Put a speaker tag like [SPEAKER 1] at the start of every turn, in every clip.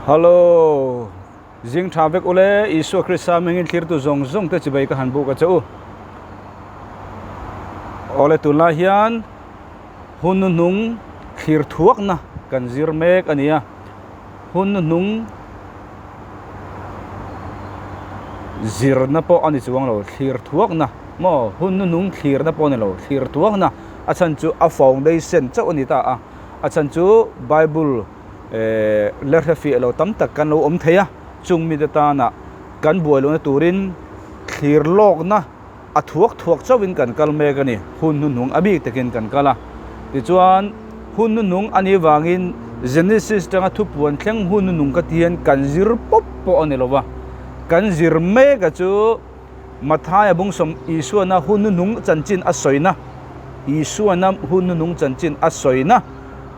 [SPEAKER 1] Hallo! Zing tha vek ule, Isua Krista hmingin thlirtu zawng zawng te chibai ka han buk a che u. Awle tunlai hian hun hnuhnung thlir thuakna kan zir mek a ni a, hun hnuhnung zirna pawh a ni chuang lo, thlir thuakna maw hun hnuhnung thlirna pawh a ni lo, thlir thuakna a chhan chu a foundation chauh a ni ta a, a chhan chu Bible eh la hre fiah lo tam tak kan lo awm thei a, chung mite tana kan buai lohna turin thlir lawkna a thuak thuak chauhin kan kal mek a ni. Hun hnuhnung a bik takin kan kal a. Tichuan, hun hnuhnung a nih vangin Genesis tanga thupuan thleng hun hnuhnung ka ti hian kan zir pawp pawh a ni lo va. Kan zir mek a chu Mathaia bungsawm Isuana hun hnuhnung chanchin a sawina Isuana hun hnuhnung chanchin a sawina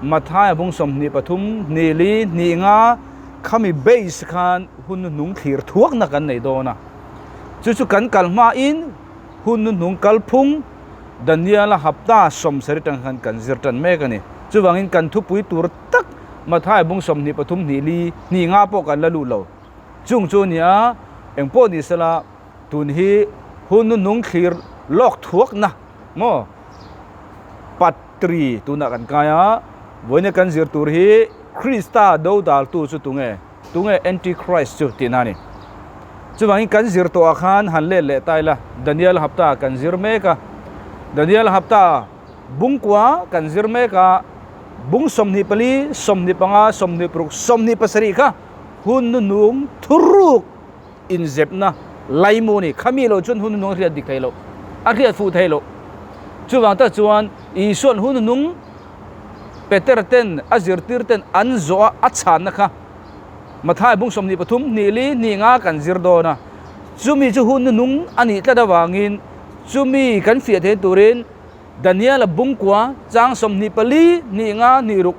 [SPEAKER 1] Mathaia bungsawm hnih pathum hnih li hnih nga khami base khan hun hnuhnung thlir thuakna kan nei dawn a. Chu chu kan kal hmain hun hnuhnung kalphung Daniela hapta sawmsarih tang khan kan zir tan mek a ni. Chuvangin kan thupui tur tak Matthai bung 23 hnih li hnih nga pawh kan la lut lo. Chung chu a ni a, engpawh ni sela tun hi hun hnuhnung thlir lawk thuakna maw Patri tunah kan kai a, vawiina kan zir tur hi Krista dodaltu chu tunge? Tunge Antichrist chu tihna a ni. Chuvangin kan zir tawhah khan han let leh ta ila, Daniel hapta kan zir mek a, Daniel hapta bungkua kan zir mek a, bung 24, 25, 26, 27 kha hun nunung thuruk inzepna laimu a ni. Khami lo chuan hun nunung a hriat dik thei lo, a hriat fuh thei lo. Chuvang tak chuan Isua'n hun nunung Peter ten a zirtir ten an zawh a a chhanna kha Mathai bung 23 hnih li hnih nga kan zir dawn a, chumi chu hun nunung a nih tlat avangin chumi kan fiah theih turin Daniela bungkua chang 24 hnih nga hnih ruk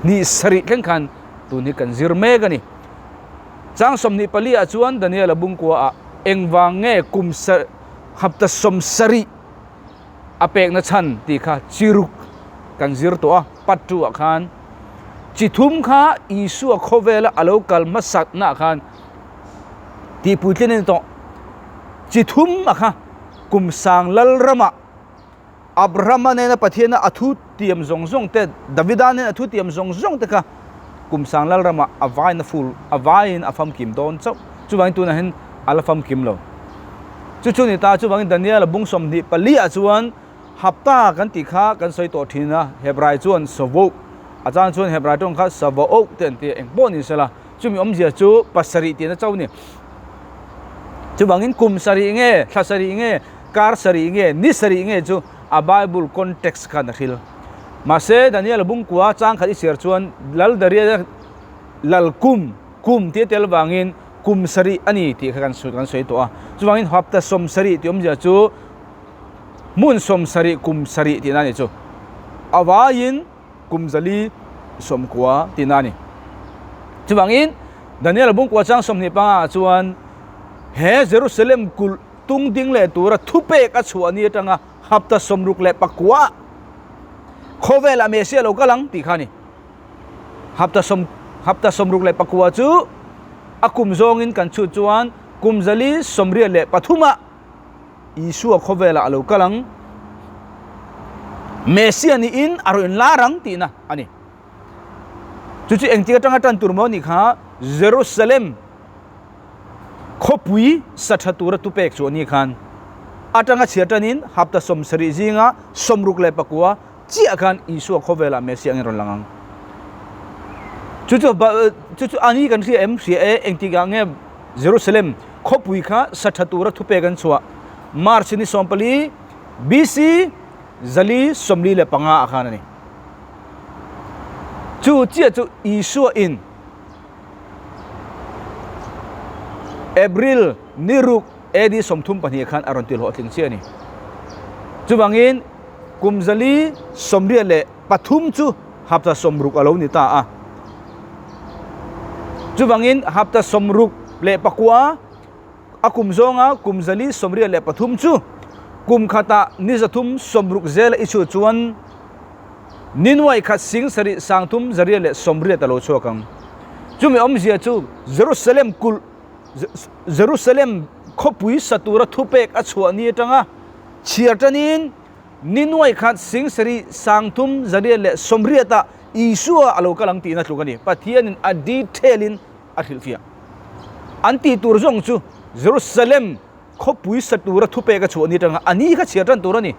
[SPEAKER 1] hnih sarih thleng khan tun hi kan zir mek a ni. Chang 24 ah chuan Daniela bungkua ah engvang nge kum hapta 70 a pekna chhan tih kha chi ruk kan zir tawh a, part two ah khan chi thum kha Isua khawvela a lo kal hmasatna ah khan tihpuitlin a ni tawh. Chi thum a kha kum sang lal ramah Abrahama nena Pathiana a thu tiam zawng zawng te, Davida nena a thu tiam zawng zawng te kha kum sang lal ramah a vain a ful a vaiin a famkim dawn chauh. Chuvangin tunah hian a la famkim lo. Chu chu ni ta, chuvangin Daniel-a bung 24 ah chuan hapta kan tih kha kan sawi tawh thin a, Hebrai chuan Savoh, a chang chuan Hebrai tawng kha Savaoh te an ti a, eng pawh ni sela, chumi awmzia chu pasarih tihna chauh a ni. Chuvangin kum sarih nge, thla sarih nge, kar sarih nge, ni sarih nge chu a Bible context khan a hril. Mahse, Daniel-a bung kua chang khat i chhiar chuan Lal Darius-a lal kum, kum tih a tel vangin kum sarih a ni tih kha kan kan sawi tawh a. Chuvangin hapta 70 tih awmzia chu hmun 70 kum sarih tihna a ni chu. A vaiin kum zali sawmkua tihna a ni. Chuvangin Daniel bungkua chang 25 ah chuan he Jerusalem kulh tung ding leh tura thupek a chhuah ni atanga hapta 69 khawvelah Messiah lo kal ang tih kha a ni. Hapta sawm hapta 69 chu a kum zawngin kan chhut chuan kum 483 ah Isua khawvelah a lo kal ang. Messiah niin a rawn lar ang tihna a ni. Chu chu engtik atanga tan tur maw nih kha Jerusalem khawpui sa tha tura tupek chu a ni khan atanga chhiar tanin hapta 70 zinga 69 chiah khan Isua khawvelah Messiah angin rawn lang ang. Chu chu chu chu ani kan hria em hria e engtikah nge Jerusalem khawpui kha sa tha tura thupek an chhuah March ni 14 BC 445 ah khan a ni. Chu chiah chu Isua in April ni ruk AD 32 khan a rawn ti hlawhtling chiah a ni. Chuvangin kum 483 chu hapta 60 a lo ni ta a. Chuvangin hapta 69 a kum zawnga kum 483 chu kum khata ni 360 zela i chhut chuan ni nuai khat sing sarih sang thum zaria leh sawmriat a lo chhuak ang. Chumi awmzia chu Jerusalem kulh, Jerusalem khawpui sa tura thupek a chhuah ni atanga chhiar tanin ni nuai khat singsarih sangthum zariat leh sawmriatah Isua a lo kal ang tihna tluk a ni. Pathianin a detail-in a hrilhfiah. An tih tur zawng chu Jerusalem khawpui sa tura thupek a chhuah ni atanga a ni kha chhiar tan tur a ni.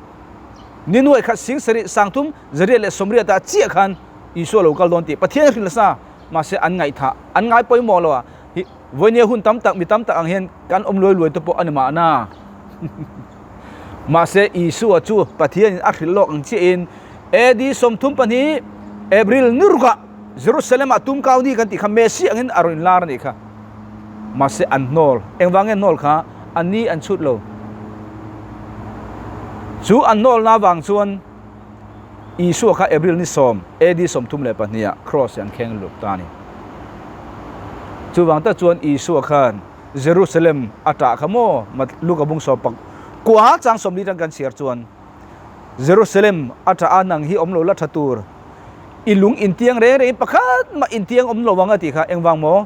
[SPEAKER 1] Ni nuai khat singsarih sangthum zariat leh sawmriatah chiah khan Isua a lo kal dawn tih Pathian a hrilh nasa. Mahse an ngaihthah, an ngai pawimawh lo a, hi vawinia hun tam tak, mi tam tak ang hian kan awm luai luai te pawh a ni mahna. Mahse Isua chu Pathianin a hrilh lawk ang chiahin AD 32 April ni rukah Jerusalem-ah tumkau ni kan tih kha Messi angin a rawn inlar a nih kha. Mahse an hnawl, engvang nge hnawl kha? A ni an chhut lo. Chu an hnawlna avang chuan Isua kha April ni sawm, AD 32 ah Cross an kheng luk ta a ni. Chuvang tak chuan Isua khan Jerusalem a tah kha maw? Luka bung sawm pak kua chang 40 tang kan chhiar chuan Jerusalem a tah a nang hi awm lo la tha tur i lung intiang reng rengin pakhat mah intiang awm lo ang a tih kha engvang maw?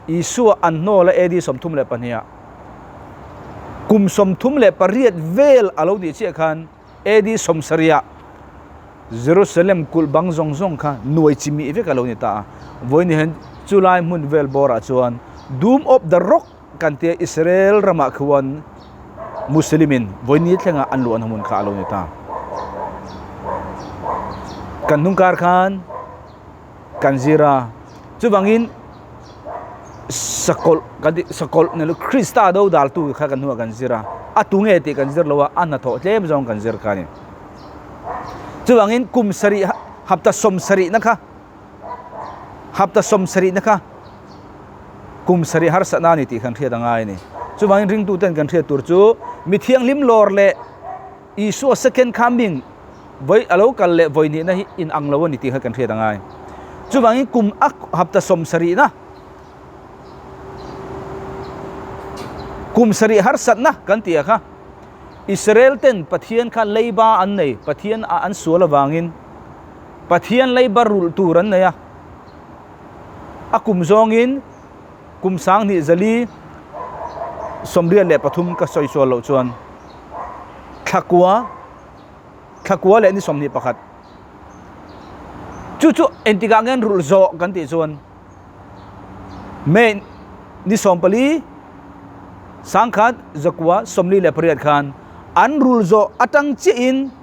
[SPEAKER 1] Isua an hnawl a AD 32 ah kum 38 vel a lo nih chiah khan AD 70 Jerusalem kulh bang zawng zawng kha nuai chi mih vek a lo ni ta a. Vawiin hian chulai hmun vel bawrah chuan Dome of the Rock kan tia Israel ramah khuan Muslim-in vawiin ni thlenga an luahna hmun kha a lo ni ta. Kan hnung kar khan kan zir a, chuvangin sakawlh kan tih sakawlh ni lo Krista do daltu kha kan hnungah kan zir a, a tu nge tih kan zir lo a, a hnathawh tlem zawng kan zir kha a ni. Chuvangin kum sarih hapta 70 na kha hapta 70 na kha kum sarih harsatna a ni tih kan hriat a ngai a ni. Chuvangin ringtuten kan hriat tur chu mi thianghlim lawr leh Isua second coming vawi a lo kal leh vawi nihna hi in ang lo a ni tih kha kan hriat a ngai. Chuvangin kum a hapta 70 na kum sarih harsatna kan tih a kha Israel ten Pathian kha leiba an nei, Pathian a an sual avangin Pathian leiba rulh tur an nei a, a kum zawngin kum 20 zali 83 ka sawi sual loh chuan thlakua thlakua leh ni 21 chu chu engtikah nge an rulh zawh kan tih chuan May ni 14 sangkhat zakua 48 khan an rulh zawh atang chiahin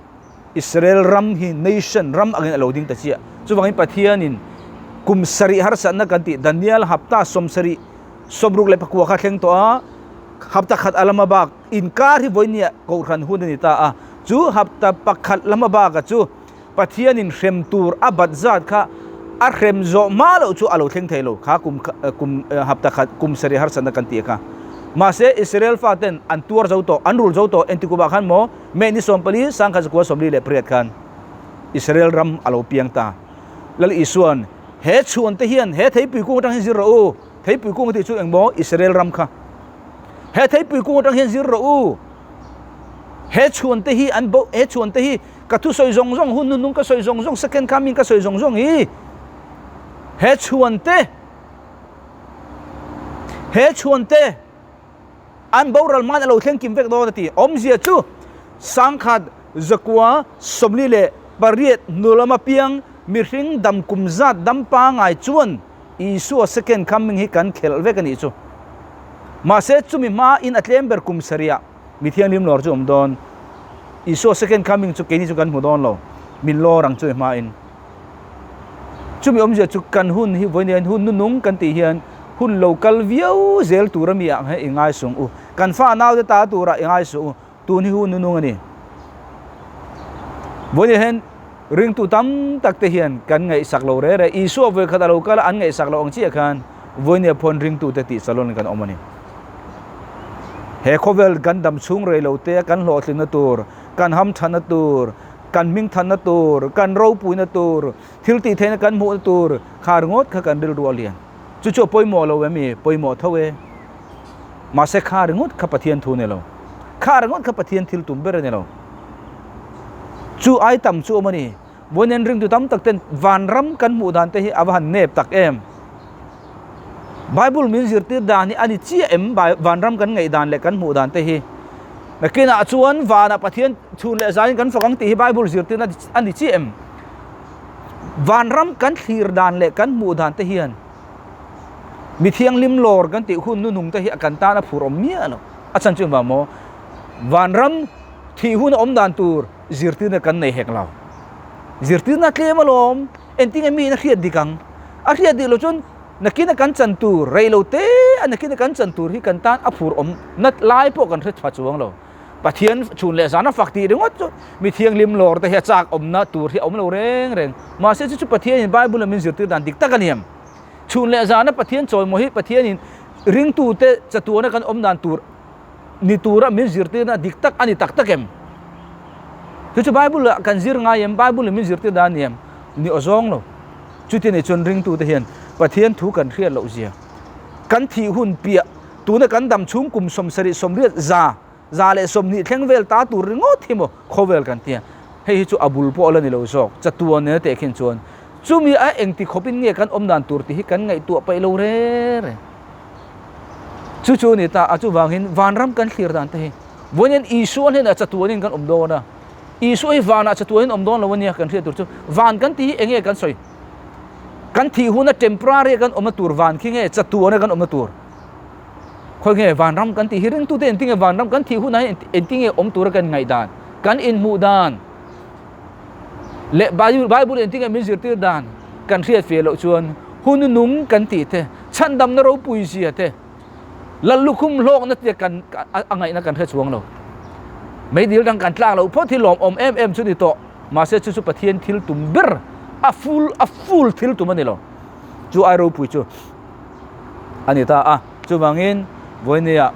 [SPEAKER 1] Israel ram hi nation ram angin a lo ding ta chiah. Chuvangin Pathianin kum sarih harsatna kan tih Daniel hapta 70 64 kha thleng tawh a, hapta khat a lama bak inkar hi vawinia kohhran hun a ni ta a, chu hapta pakhat lama baka chu Pathianin hrem tur a bat zat kha a hrem zawh hma loh chu a lo thleng thei lo kha kum kum hapta khat kum sarih harsatna kan tih kha. Mahse Israel faten an tuar zo tawh, an rul zo tawh engtikupah khan maw May ni 14 sangkhat zakua 48 khan Israel ram a lo piang ta. Lal Isuan he chhuan te hian he theipui kung atang hian zir rawh u, theipui kung a tih chu engmaw Israel ram kha. He theipui kung atang hian zir rawh u. He chhuan te hi an bo, he chhuan te hi ka thu sawi zawng zawng hun nunung ka sawi zawng zawng second coming ka sawi zawng zawng hi he chhuan te he chhuan te an boral man a lo thleng kim vek dawn a ti. Awmzia chu sangkhat zakua 48 hnu lama piang mihring dam kum zat dam pangai chuan Isua second coming hi kan khelh vek a nih chu. Mahse chumi hma in a tlem ber kum sarih mi thianghlim lawr chu awm dawn. Isua second coming chu keini chu kan hmu dawn lo. Min lawr ang chumi hma in. Chumi awmzia chu kan hun hi vawiin hun nunung kan tih hian hun lo kal viau zel tur ami ang hi i ngai sung u. Kan fa nau te ta turah i ngai suh u. Tun hi hun nunung a ni. Vawiin hian ringtu tam tak te hian kan ngaihsak lo re re. Isua vawi khat a lo kal a, an ngaihsak lo ang chiah khan vawiin phawn ringtu te tih salon kan awm a ni. He khawvel kan dam chhung rei lo te kan hlawhtlinna tur, kan hamthanna tur, kan hmingthanna tur, kan ropuina tur, thil tih theihna kan hmuhna tur kha ringawt kha kan rilru a lian. Chu chu a pawimawh lo em i? Pawimawh tho e. Mahse kha ringawt kha Pathian thu a ni lo. Kha ringawt kha Pathian thil tum ber a ni lo. Chu ai tam chu awm a ni. Vawiin ringtu tam tak ten vanram kan hmuh dan te hi a va han nep tak em. Bible min zirtir dan hi a ni chiah em vanram kan ngaih dan leh kan hmuh dan te hi. Nakinah chuan vanah Pathian chhun leh zain kan fak ang tih hi Bible zirtirna a ni chiah em? Vanram kan thlir dan leh kan hmuh dan te hian mi thianghlim lawr kan tih hun nunung te hi a kan tan a phur awm miah lo. A chhan chu engvang maw? Vanram thih hun a awm dan tur zirtirna kan nei hek lo. Zirtirna tlem alawm, engtinge miin a hriat dik ang? A hriat dik loh chuan nakina kan chan tur rei lo te a nakina kan chan tur hi kan tan a phur awm nat lai pawh kan hre tha chuang lo. Pathian chhun leh zan a fak tih ringawt chu mi thianghlim lawr te hi a chak awmna tur hi a awm lo reng reng. Mahse chu chu Pathianin Bible a min zirtir dan dik tak a ni em? Chhun leh zana Pathian chawimaw hi Pathianin ringtute chatuana kan awm dan tur ni tura min zirtirna dik tak a ni tak tak em? Chu chu Bible ah kan zir ngai em? Bible in min zirtir dan a ni em? Ni aw zawng lo. Chuti nei chuan ringtute hian Pathian thu kan hriat loh zia, kan thih hun piah tuna kan dam chhung kum 70 80 120 thleng vel ta tur ringawt hi maw khawvel kan tia. Hei hi chu a bul pawh la ni lo zawk, chatuan nena teh khin chuan chumi a engti khawpin nge kan awm dan tur tih hi kan ngaihtuah paih lo reng reng. Chu chu a ni ta a, chuvangin vanram kan thlir dan te hi vawiin Isua hnenah chatuanin kan awm dawn a, Isua hi vanah chatuanin awm dawn lo a nia kan hriat tur chu van kan tih hi enge kan sawi? Kan thih huna temporary a kan awmna tur van khi nge chatuana kan awmna tur? Khawi nge vanram kan tih hi ringtute engtinge vanram kan thih hunah hian engtinge awm tura kan ngaih dan, kan inhmuh dan leh Bible engtinge min zirtir dan kan hriat fiah loh chuan hun nung kan tih te, chhandamna ropui zia te, lal lukhum hlawkna te kan a ngaihna kan hre chuang lo. Meidil dang kan tlak loh phawt hi lawmawm em em chu ni tawh, mahse chu chu Pathian thil tum ber a full a full thil tum a ni lo. Chu ai ropui chu a ni ta a. Chuvangin vawinia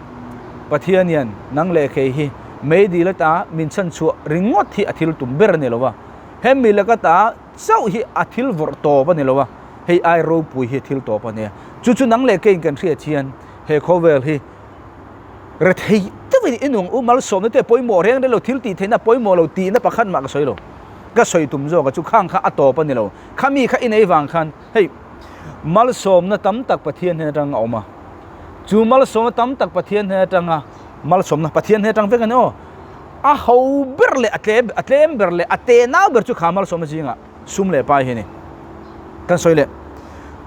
[SPEAKER 1] Pathian hian nang leh kei hi meidil ata min chhan chhuah ringawt hi a thil tum ber a ni lo va, hemi laka ta chauh hi a thil vawrh tawp a ni lo va, hei ai ropui hi a thil tawp a nia. Chu chu nang leh keiin kan hriat hian he khawvel hi rethei deuhin i nung u malsawmna te pawimawh reng reng lo, thil tih theihna pawimawh lo tihna pakhat mah ka sawi lo. Ka sawi tum zawk a chu khang kha a tawp a ni lo. Khami kha i nei vang khan Hei, malsawmna tam tak Pathian hnen atang a awm a. Chu malsawmna tam tak Pathian hnen atanga malsawmna Pathian hnen atang vek a ni aw. A ho ber leh a tlem a tlem ber leh a tenau ber chu kha malsawmna zingah sum leh pai hi a ni. Kan sawi leh,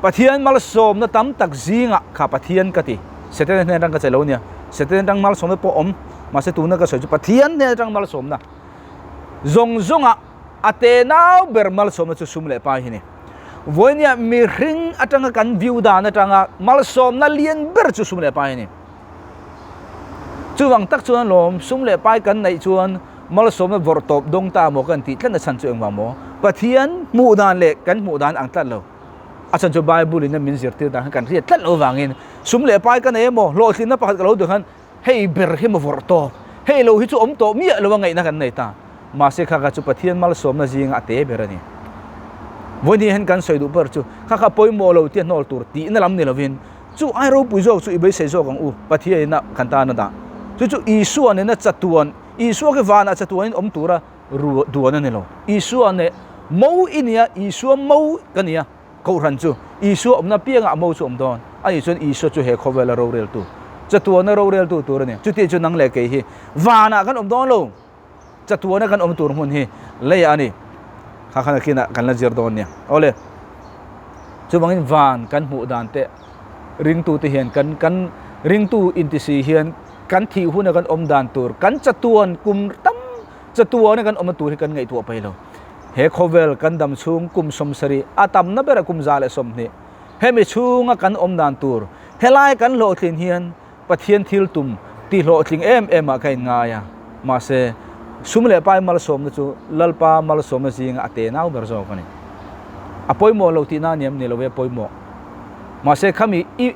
[SPEAKER 1] Pathian malsawmna tam tak zingah kha Pathian ka ti. Setana hnen atang ka che lo nia. Setana atang malsawmna pawh awm, mahse tuna ka sawi chu Pathian hnen atang malsawmna zawng zawngah A tenau ber malsawmna chu sum leh pai hi ni. Vawinia mihring atanga kan view dan atanga malsawmna lian ber chu sum leh pai hi ni. Chuvang tak chuan alawm sum leh pai kan neih chuan malsawmna vawrh tawp dawng ta maw kan tih tlatna chhan chu engvang maw? Pathian hmuh dan leh kan hmuh dan ang tlat lo. A chhan chu Bible in a min zirtir dan khan kan hriat tlat loh avangin sum leh pai ka nei emaw hlawhtlinna pakhat ka lo duh khan Hei ber hi maw vawrh tawp, hei lo hi chu awm tawh miah lo a ngaihna kan nei ta. Mahse kha kha chu Pathian malsawmna zinga a te ber a ni. Vawiin hian kan sawi duh ber chu kha kha pawimawh lo tia hnawl tur tihna lam ni lovin chu ai ropui zawk chu i beisei zawk ang u Pathianina kan tan a dah. Chu chu Isua nena chatuan, Isua khi vanah chatuanin awm tura duan a ni lo. Isua neh mo i nia, Isua mo ka nia. Kohhran chu Isua awmna piangah a mo chu awm dawn a nih chuan Isua chu he khawvela roreltu, chatuana roreltu tur a ni. Chuti chu nang leh kei hi vanah kan awm dawn lo, chatuana kan awm tur hmun hi leiah a ni. Kha khan akinah kan la zir dawn nia. Awle, chuvangin van kan hmuh dan te ringtute hian kan kan ringtu intisi hian kan thih huna kan awm dan tur, kan chatuan kum tam chatuana kan awmna tur hi kan ngaihtuah paih lo. He khawvel kan dam chhung kum 70 a tamna bera kum 120 hemi chhunga kan awm dan tur helai kan hlawhtlin hian Pathian thil tum ti hlawhtling em em ah ka in ngai a, mahse sum leh pai malsawmna chu Lalpa malsawmna zinga a tenau ber zawk a ni. A pawimawh lo tihna a ni em ni lo e pawimawh. Mahse khami i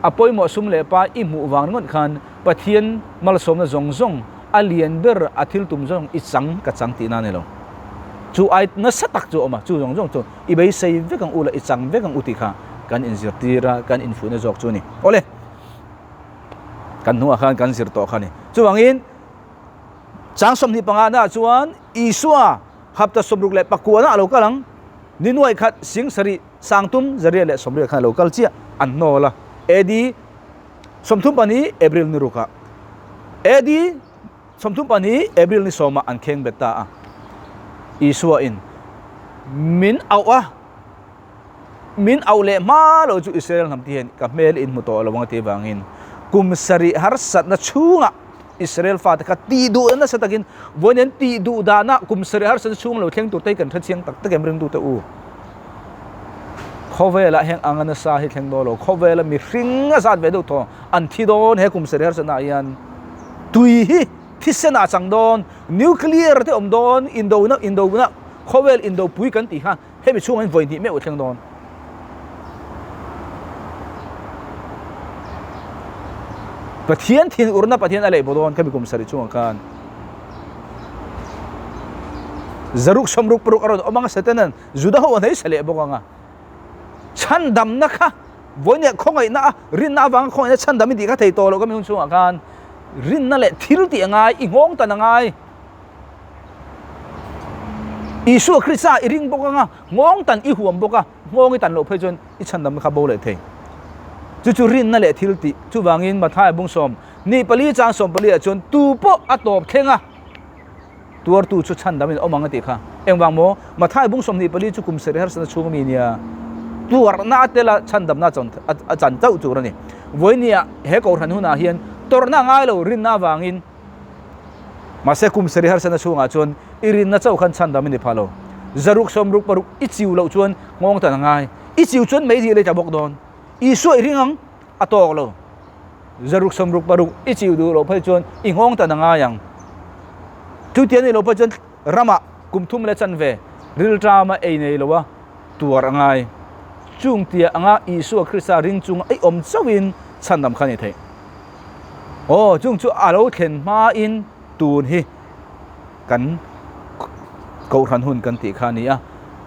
[SPEAKER 1] a pawimawh sum leh pai i hmuh vang ringawt khan Pathian malsawmna zawng zawng a lian ber a thil tum zawng i chang ka chang tihna a ni lo. Chu ai nasa tak chu a awm a, chu zawng zawng chu i beisei vek ang u la i chang vek ang u tih kha kan inzirtir a, kan infuihna zawk chu a ni. Awle, kan hnungah khan kan zir tawh kha a ni. Chuvangin chang 25 naah chuan Isua hapta 69 ah a lo kal ang, ni nuaih khat 7,000 sangtum 880 khan a lo kal chiah an hnawl a. AD 32 April ni rukah AD 32 April ni sawmah an kheng bet ta a. Isua in min auh a, min auh leh hma lo chu Israel hnam te hian ka hmel in hmu tawh lo ang a tih vangin kum sarih harsatna chhungah Israel fate kha tih duh nasa takin vawiin an tih duh dana kum sarih harsatna chhung lo thleng tur te hi kan hrechiang tak tak em ringtute u. Khawvelah heng anga nasa hi thleng dawn lo, khawvela mihring a zat ve deuh thaw an thi dawn he kum sarih harsatna ah hian tui hi thisen ah a chang dawn, nuclear te awm dawn, indona indona khawvel indopui kan tih kha hemi chhungah hian vawi hnih meuh a thleng dawn. Pathian thin urna Pathian a leh baw dawn khami kum sarih chungah khan. Zaruk sawmruk paruk a rawn awm anga Satanan Juda ho a hnei sa leh bawk anga. Chhandamna kha vawinia khawngaihna a rinna avanga khawngaihna chhandam i tih kha thei tawh loh khami hun chhungah khan rinna leh thil tih a ngai, i nghawng tan a ngai. Isua Krista i ring bawk anga nghawng tan i huam bawk a, nghawng i tan loh phei chuan i chhandamna kha bo leh thei. Chu chu rinna leh thil tih. Chuvangin Mathaia bung sawm ni pali chang sawm pali ah chuan tu pawh a tawp thleng a, tuartu chu chhandam in awm ang a tih kha. Engvang maw? Mathaia bung 24 chu kum sarih harsatna chhung ami nia tuarna a tel a chhandamna a chan chauh tur a ni. Vawinia he kohhran hunah hian tawrhna a ngai lo rinna avangin mahse kum sarih harsatna chhungah chuan i rinna chauh khan chhandam i ni phah lo. Zaruk sawmruk paruk i chiu loh chuan nghawng tan a ngai. I chiu chuan mei dil i tla bawk dawn. Isua i ring ang. A tawk lo. Zaruk sawmruk paruk i chiu duh loh phei chuan i nghawng tan a ngai ang. Chuti a nih loh phei chuan ramah kum thum leh chanve rilṭama ei nei loa tuar a ngai. Chung tia anga Isua Krista ring chunga i awm chauhin chhandam kha a ni theih. Aw, chung chu a lo thlen hmain tun hi kan kohhran hun kan tih kha a ni a.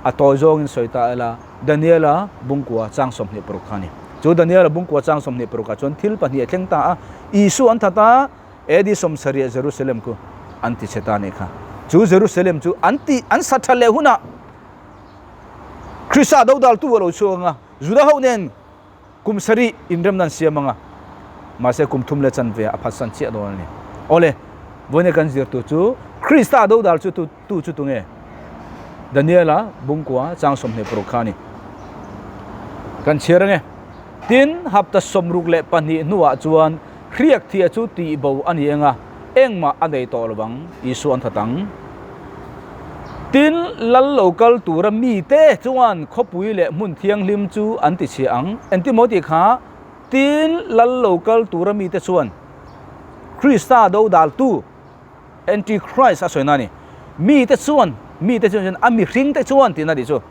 [SPEAKER 1] A tawi zawngin sawi ta ila, Daniela bungkua chang 26 kha a ni. Chu Daniela bungkua chang 26 ah chuan thil pahnih a thleng ta a, Isua an that a, AD 70 Jerusalem khu an ti chhe ta a nih kha. Chu Jerusalem chu an ti an sa tha leh hunah Krista dodaltu a lo chhuak ang a, Juda ho nen kum sarih inremna an siam ang a, mahse kum thum leh chanve ah a phatsan chiah dawn a ni. Awle, vawiin kan zir tur chu Krista dodal chu tu tu chu tunge? Daniela bungkua chang 26 kha a ni. Kan chhiar ange. Tin, hapta 62 hnuah chuan hriak thia chu tihbo a ni eng a, engmah a nei tawh lovang, Isua an that ang. Tin, lal lo kal tura mite chuan khawpui leh hmun thianghlim chu an ti chhia ang. Engtimaw tih kha? Tin, lal lo kal tura mite chuan Krista dodaltu, Antichrist a sawina a ni. Mite chuan, mite chuan chuan a mihringte chuan tihna tih chu.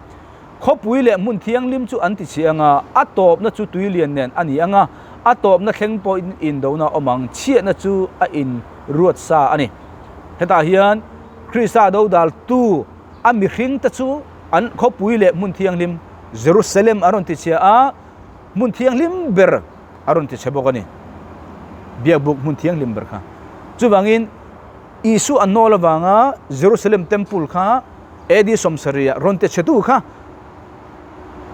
[SPEAKER 1] Khawpui leh hmun thianghlim chu an ti chhi ang a, a tawpna chu tui lian nen a ni ang a, a tawpna thleng pawhin indona a awm ang, chhiatna chu a inruat sa a ni. Hetah hian Krista dodaltu a mihringte chu an khawpui leh hmun thianghlim, Jerusalem a rawn ti chhia a, hmun thianghlim ber a rawn ti chhe bawk a ni. Biakbuk hmun thianghlim ber kha. Chuvangin Isua an nawl avanga Jerusalem Temple kha AD 70 ah rawn ti chhetu kha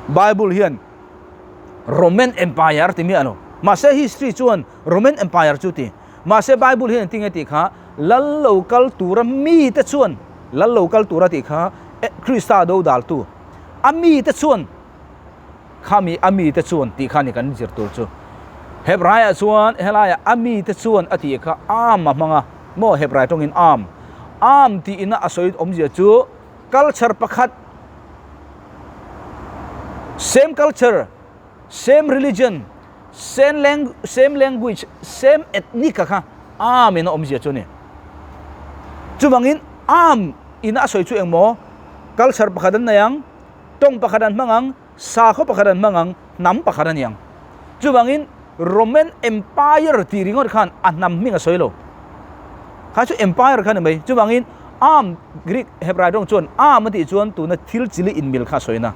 [SPEAKER 1] Bible hian Roman Empire ti miah lo. Mahse history chuan Roman Empire chu ti. Mahse Bible hian engtin nge tih kha lal lo kal tura mite chuan lal lo kal tura tih kha Krista dodaltu a mite chuan Khami a mite chuan tih kha ni kan zir tur chu. Hebraiah chuan helaiah a mite chuan a tih kha am a hmang a, maw Hebrai tawngin am. Am tih ina a sawi awmzia chu culture pakhat, same culture, same religion, same same language, same ethnic a kha am ina awmzia chu a ni. Chuvangin am ina a sawi chu engmaw culture pakhat an nei ang, Tawng pakhat an hmang ang, sakhaw pakhat an hmang ang, hnam pakhat a ni ang. Chuvangin Roman Empire tih ringawt khan a hnam hming a sawi lo. Kha chu Empire kha ni mai. Chuvangin Am, Greek Hebrai tawng chuan Am a tih chuan tuna thil chili inmil kha a sawina.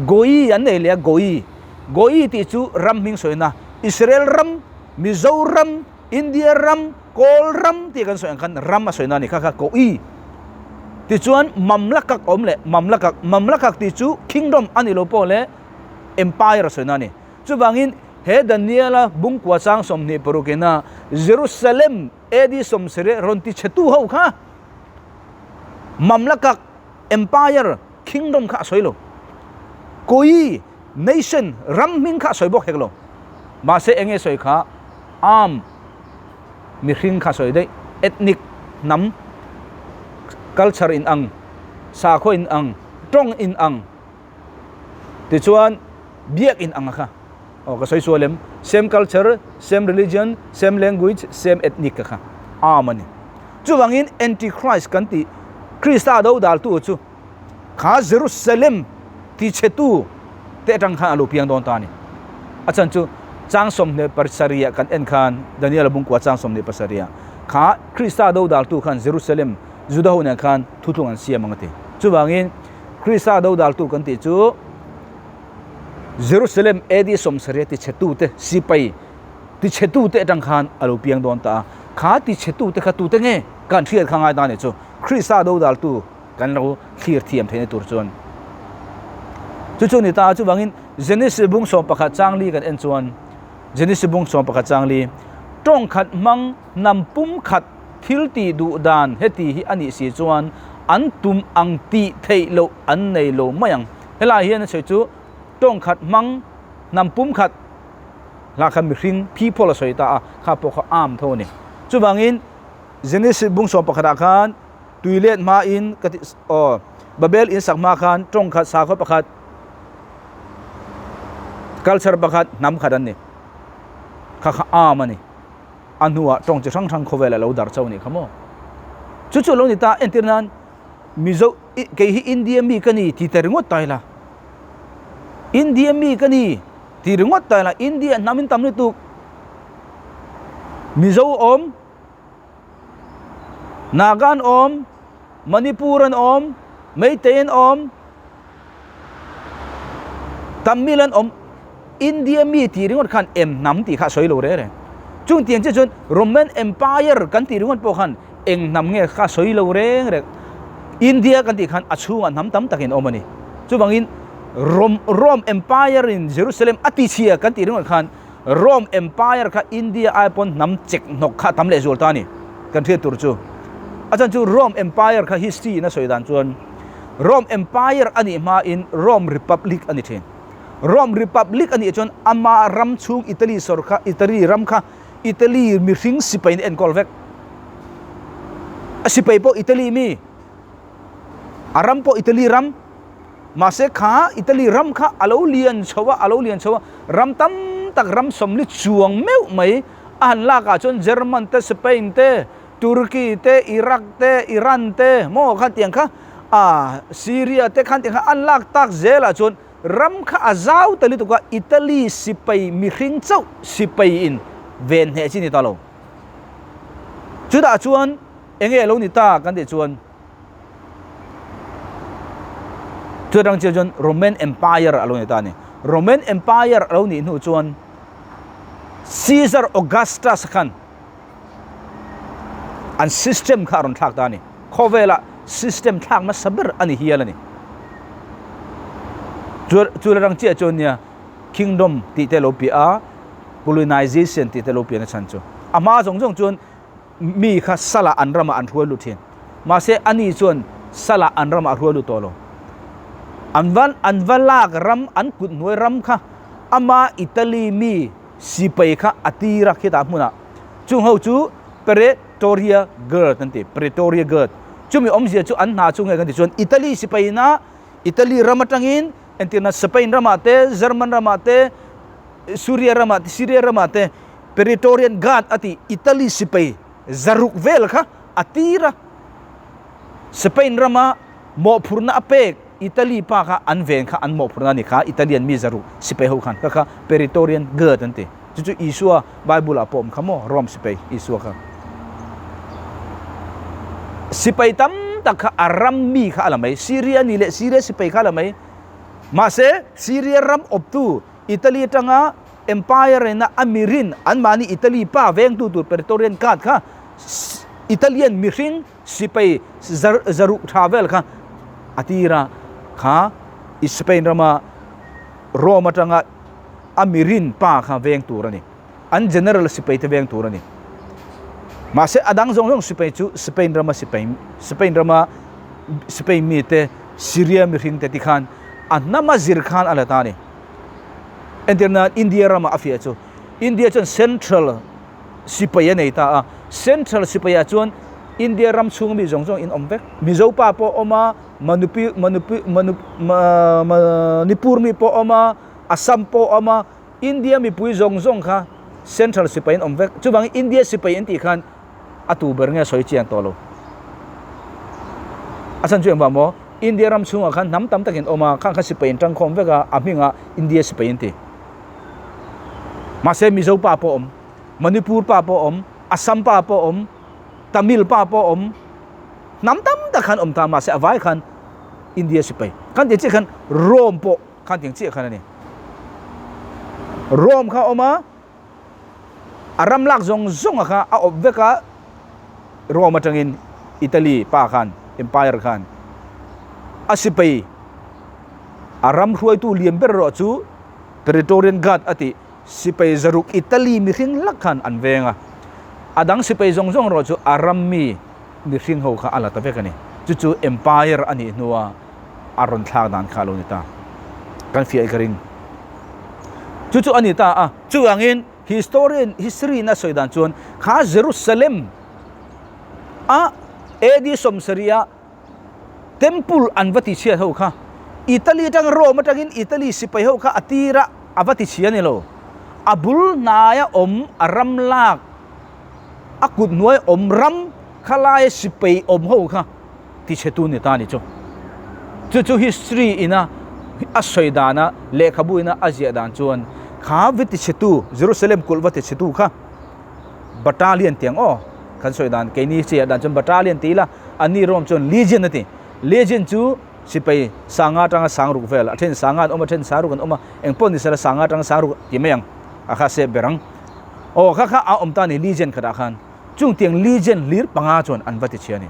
[SPEAKER 1] Goi an nei leh a, Goi. Goi tih chu ram hming sawina. Israel ram, Mizoram, India ram, Kawl ram tih kan sawi ang khan ram a sawina a ni kha kha Goi. Tichuan Mamlakak awm leh Mamlakak, Mamlakak tih chu kingdom a ni lo pawh leh empire a sawina a ni. Chuvangin he Daniela bungkua chang 26 ina Jerusalem AD 70 rawn ti chhetu ho kha Mamlakak, Empire, Kingdom kha a sawi lo. Koi, Nation, ram hming kha a sawi bawk hek lo. Mahse enge sawi kha arm, mihring kha a sawi daih, ethnic, hnam, culture in ang, sakhaw in ang, tawng in ang, Tichuan, biak in ang a kha. Aw, ka sawi sual em? Same culture, same religion, same language, same ethnic ka kha. Am a ni. Chuvangin Antichrist kan tih Krista do daltu chu kha Jerusalem tichhetu te atang khan a lo piang dawn ta a ni. A chhan chu chang 27 kan en khan Daniel-a bungkua chang 27 kha Krista do daltu khan Jerusalem Juda ho nen khan thutlung an siam ang a ti. Chuvangin Krista dodaltu kan tih chu Jerusalem AD 70 tichhetute sipai tichhetute atang khan a lo piang dawn ta a. Kha tichhetute kha tute nge kan hriat kha ngai ta ni chu Krista dodaltu kan lo thlir thiam theihna tur chuan chu chu ni ta a. Chuvangin Genesis bung 11 chang li kan en chuan Genesis bung 11 chang li tawng khat hmang Hnam pumkhat thil tih duh dan heti hi a nih si chuan an tum ang tih theih loh an nei lo mai ang. Helai hian a sawi chu tawng khat hmang hnam pumkhat lah kha mihring people a sawi ta a, kha pawh kha arm tho a ni. Chuvangin Genesis bung 11 ah khan tui let hmain ka ti aw Babel in sak hma khan tawng khat sakhaw pakhat culture pakhat hnam khat an ni. Kha kha arm a ni. A hnuah tawng chi hrang hrang khawvel a lo dar chauh nih kha maw? Chu chu a lo ni ta, entir nan Mizo kei hi India mi ka ni ti ta ringawt ta ila. India mi ka ni ti ringawt ta ila, India hnam in tam lutuk. Mizo awm, Naga an awm, Manipur an awm, Meitei an awm, Tamil an awm, India mi tih ringawt khan em hnam tih kha a sawi lo reng reng. Chung tiang chiah chuan Roman Empire kan tih ringawt pawh khan eng hnam nge kha a sawi lo reng reng. India kan tih khan a chhungah hnam tam takin awm a ni. Chuvangin Rome, Rome Empire in Jerusalem a tichhia kan tih ringawt khan Rome Empire kha India ai pawn hnam chek hnawk kha a tam lehzual ta a ni. Kan hriat tur chu. A chhan chu Rome Empire kha history in a sawi dan chuan Rome Empire a nih hmain Rome Republic a ni thin. Rome Republic a nih chuan ama ram chhung Italy sawr kha, Italy ram kha Italy mihring sipaiin a enkawl vek. A sipai pawh Italy mi, a ram pawh Italy ram. Mahse kha Italy ram kha a lo lian chho a, a lo lian chho a, ram tam tak ram sawmli chuang meuh mai a han lakah chuan German te, Spain te, Turkey te, Iraq te, Iran te maw khan tiang kha ah Syria te khan tiang kha an lak tak zelah chuan ram kha a zau ta lutuk a, Italy sipai mihring chauh sipai in ven hneh chi ni ta lo. Chutah chuan eng nge a lo ni ta kan tih chuan Chutah chiah chuan Roman Empire a lo ni ta a ni. Roman Empire a lo nih hnu chuan Caesar Augustus khan an system kha a rawn thlak ta a ni. Khawvela system thlak hmasa ber a ni hial a ni. Chu la rang chiah chuan nia kingdom tih te lo piah a, colonization tih te lo piahna chhan chu. A hma zawng zawng chuan mi kha sala an ramah an hruai lut thin. Mahse ani chuan sala an ramah a hruai lut tawh lo. An va an va lak ram an kut hnuai ram kha ama Italy mi sipai kha a tir a khitah hmunah. Chung ho chu Pretoria Guard an ti, Pretoria Guard. Chumi awmzia chu an hna chu nge kan ti chuan Italy sipai ina Italy ram atangin entirna Spain ramah te, German ramah te, Suria ramah te, Syria ramah te Praetorian Guard a tih Italy sipai zaruk vel kha a tir a. Spain rama mawhphurhna a pek Italy pa kha an ven kha an mawhphurhna a ni kha Italian mi zaruk sipai ho khan kha kha Praetorian Guard an ti. Chu chu Isua Bible ah pawh awm kha maw Rome sipai Isua kha. Sipai tam tak kha a ram mi kha a la mai. Syria ni leh Syria sipai kha a la mai. Mahse Syria ram awptu Italy atanga Empire ina a mirin anmahni Italy pa vengtu tur Praetorian Guard kha Italian mihring sipai zaruk tha vel kha a tir a, kha Spain rama Rome atanga A mirin pa kha veng tur a ni. An general sipai te veng tur a ni. Mahse a dang zawng zawng sipai chu Spain rama sipai, Spain rama Spain mite, Syria mihring te ti khan a hnama zir khan a la ta a ni. Entir nan India rama a fiah chu India chuan central sipai a nei ta a, central sipai ah chuan India ram chhung mi zawng zawng in awm vek. Mizo pa pawh awm a, Manupi Manupi Manu Manipur mi pawh awm a, Assam pawh awm a, India mipui zawng zawng kha central sipai an awm vek. Chuvangin India sipai an tih khan a tu ber nge sawi chiang tawh lo. A chhan chu engvang maw? India ram chhungah khan hnam tam takin awm a, khang kha sipai an tangkhawm vek a, a hmingah India sipai an ti. Mahse Mizo pa pawh awm, Manipur pa pawh awm, Assam pa pawh awm, Tamil pa pawh awm, hnam tam tak khan awm ta mahse a vai khan India sipai. Khan tih chiah khan Rome pawh khan tiang chiah khan a ni. Rome kha awm a, a ram lak zawng zawng a kha a awp vek a, Rome atangin Italy pa khan, Empire khan a sipai a ram hruaitu lian ber erawh chu Praetorian Guard a tih sipai zaruk Italy mihring lak khan an veng a, a dang sipai zawng zawng erawh chu a ram mi mihring ho kha a la ta vek a ni. Chu chu Empire a nih hnua a rawn thlak dan kha a lo ni ta. Kan fiah i ka ring. Chu chu a ni ta a. Chuvangin historian history in a sawi dan chuan kha Jerusalem a AD sawmsarih a temple an va ti chhiat ho kha Italy atang Rome atangin Italy sipai ho kha a tira a va ti chhia ni lo. A bul hnaia awm a ram lak a kut hnuai awm ram khalai sipai awm ho kha ti chhe tu ni ta ni chu. Chu chu history ina a sawi dana lehkhabu ina a ziah dan chuan kha va ti chhe tu Jerusalem kulh va ti chhe tu kha battalion tiang aw kan sawi dan keini chiah dan chuan battalion ti ila anni Rome chuan legion a ti. Legion chu sipai sanga atanga sangruk vel a then sanga an awm a then saruk an awm a engpawh ni sela sanga atanga saruk ti mai ang a kha sep ber ang. Aw kha kha a awm ta ni legion khatah khan. Chung tiang legion hlir panga chuan an va ti chhe a ni.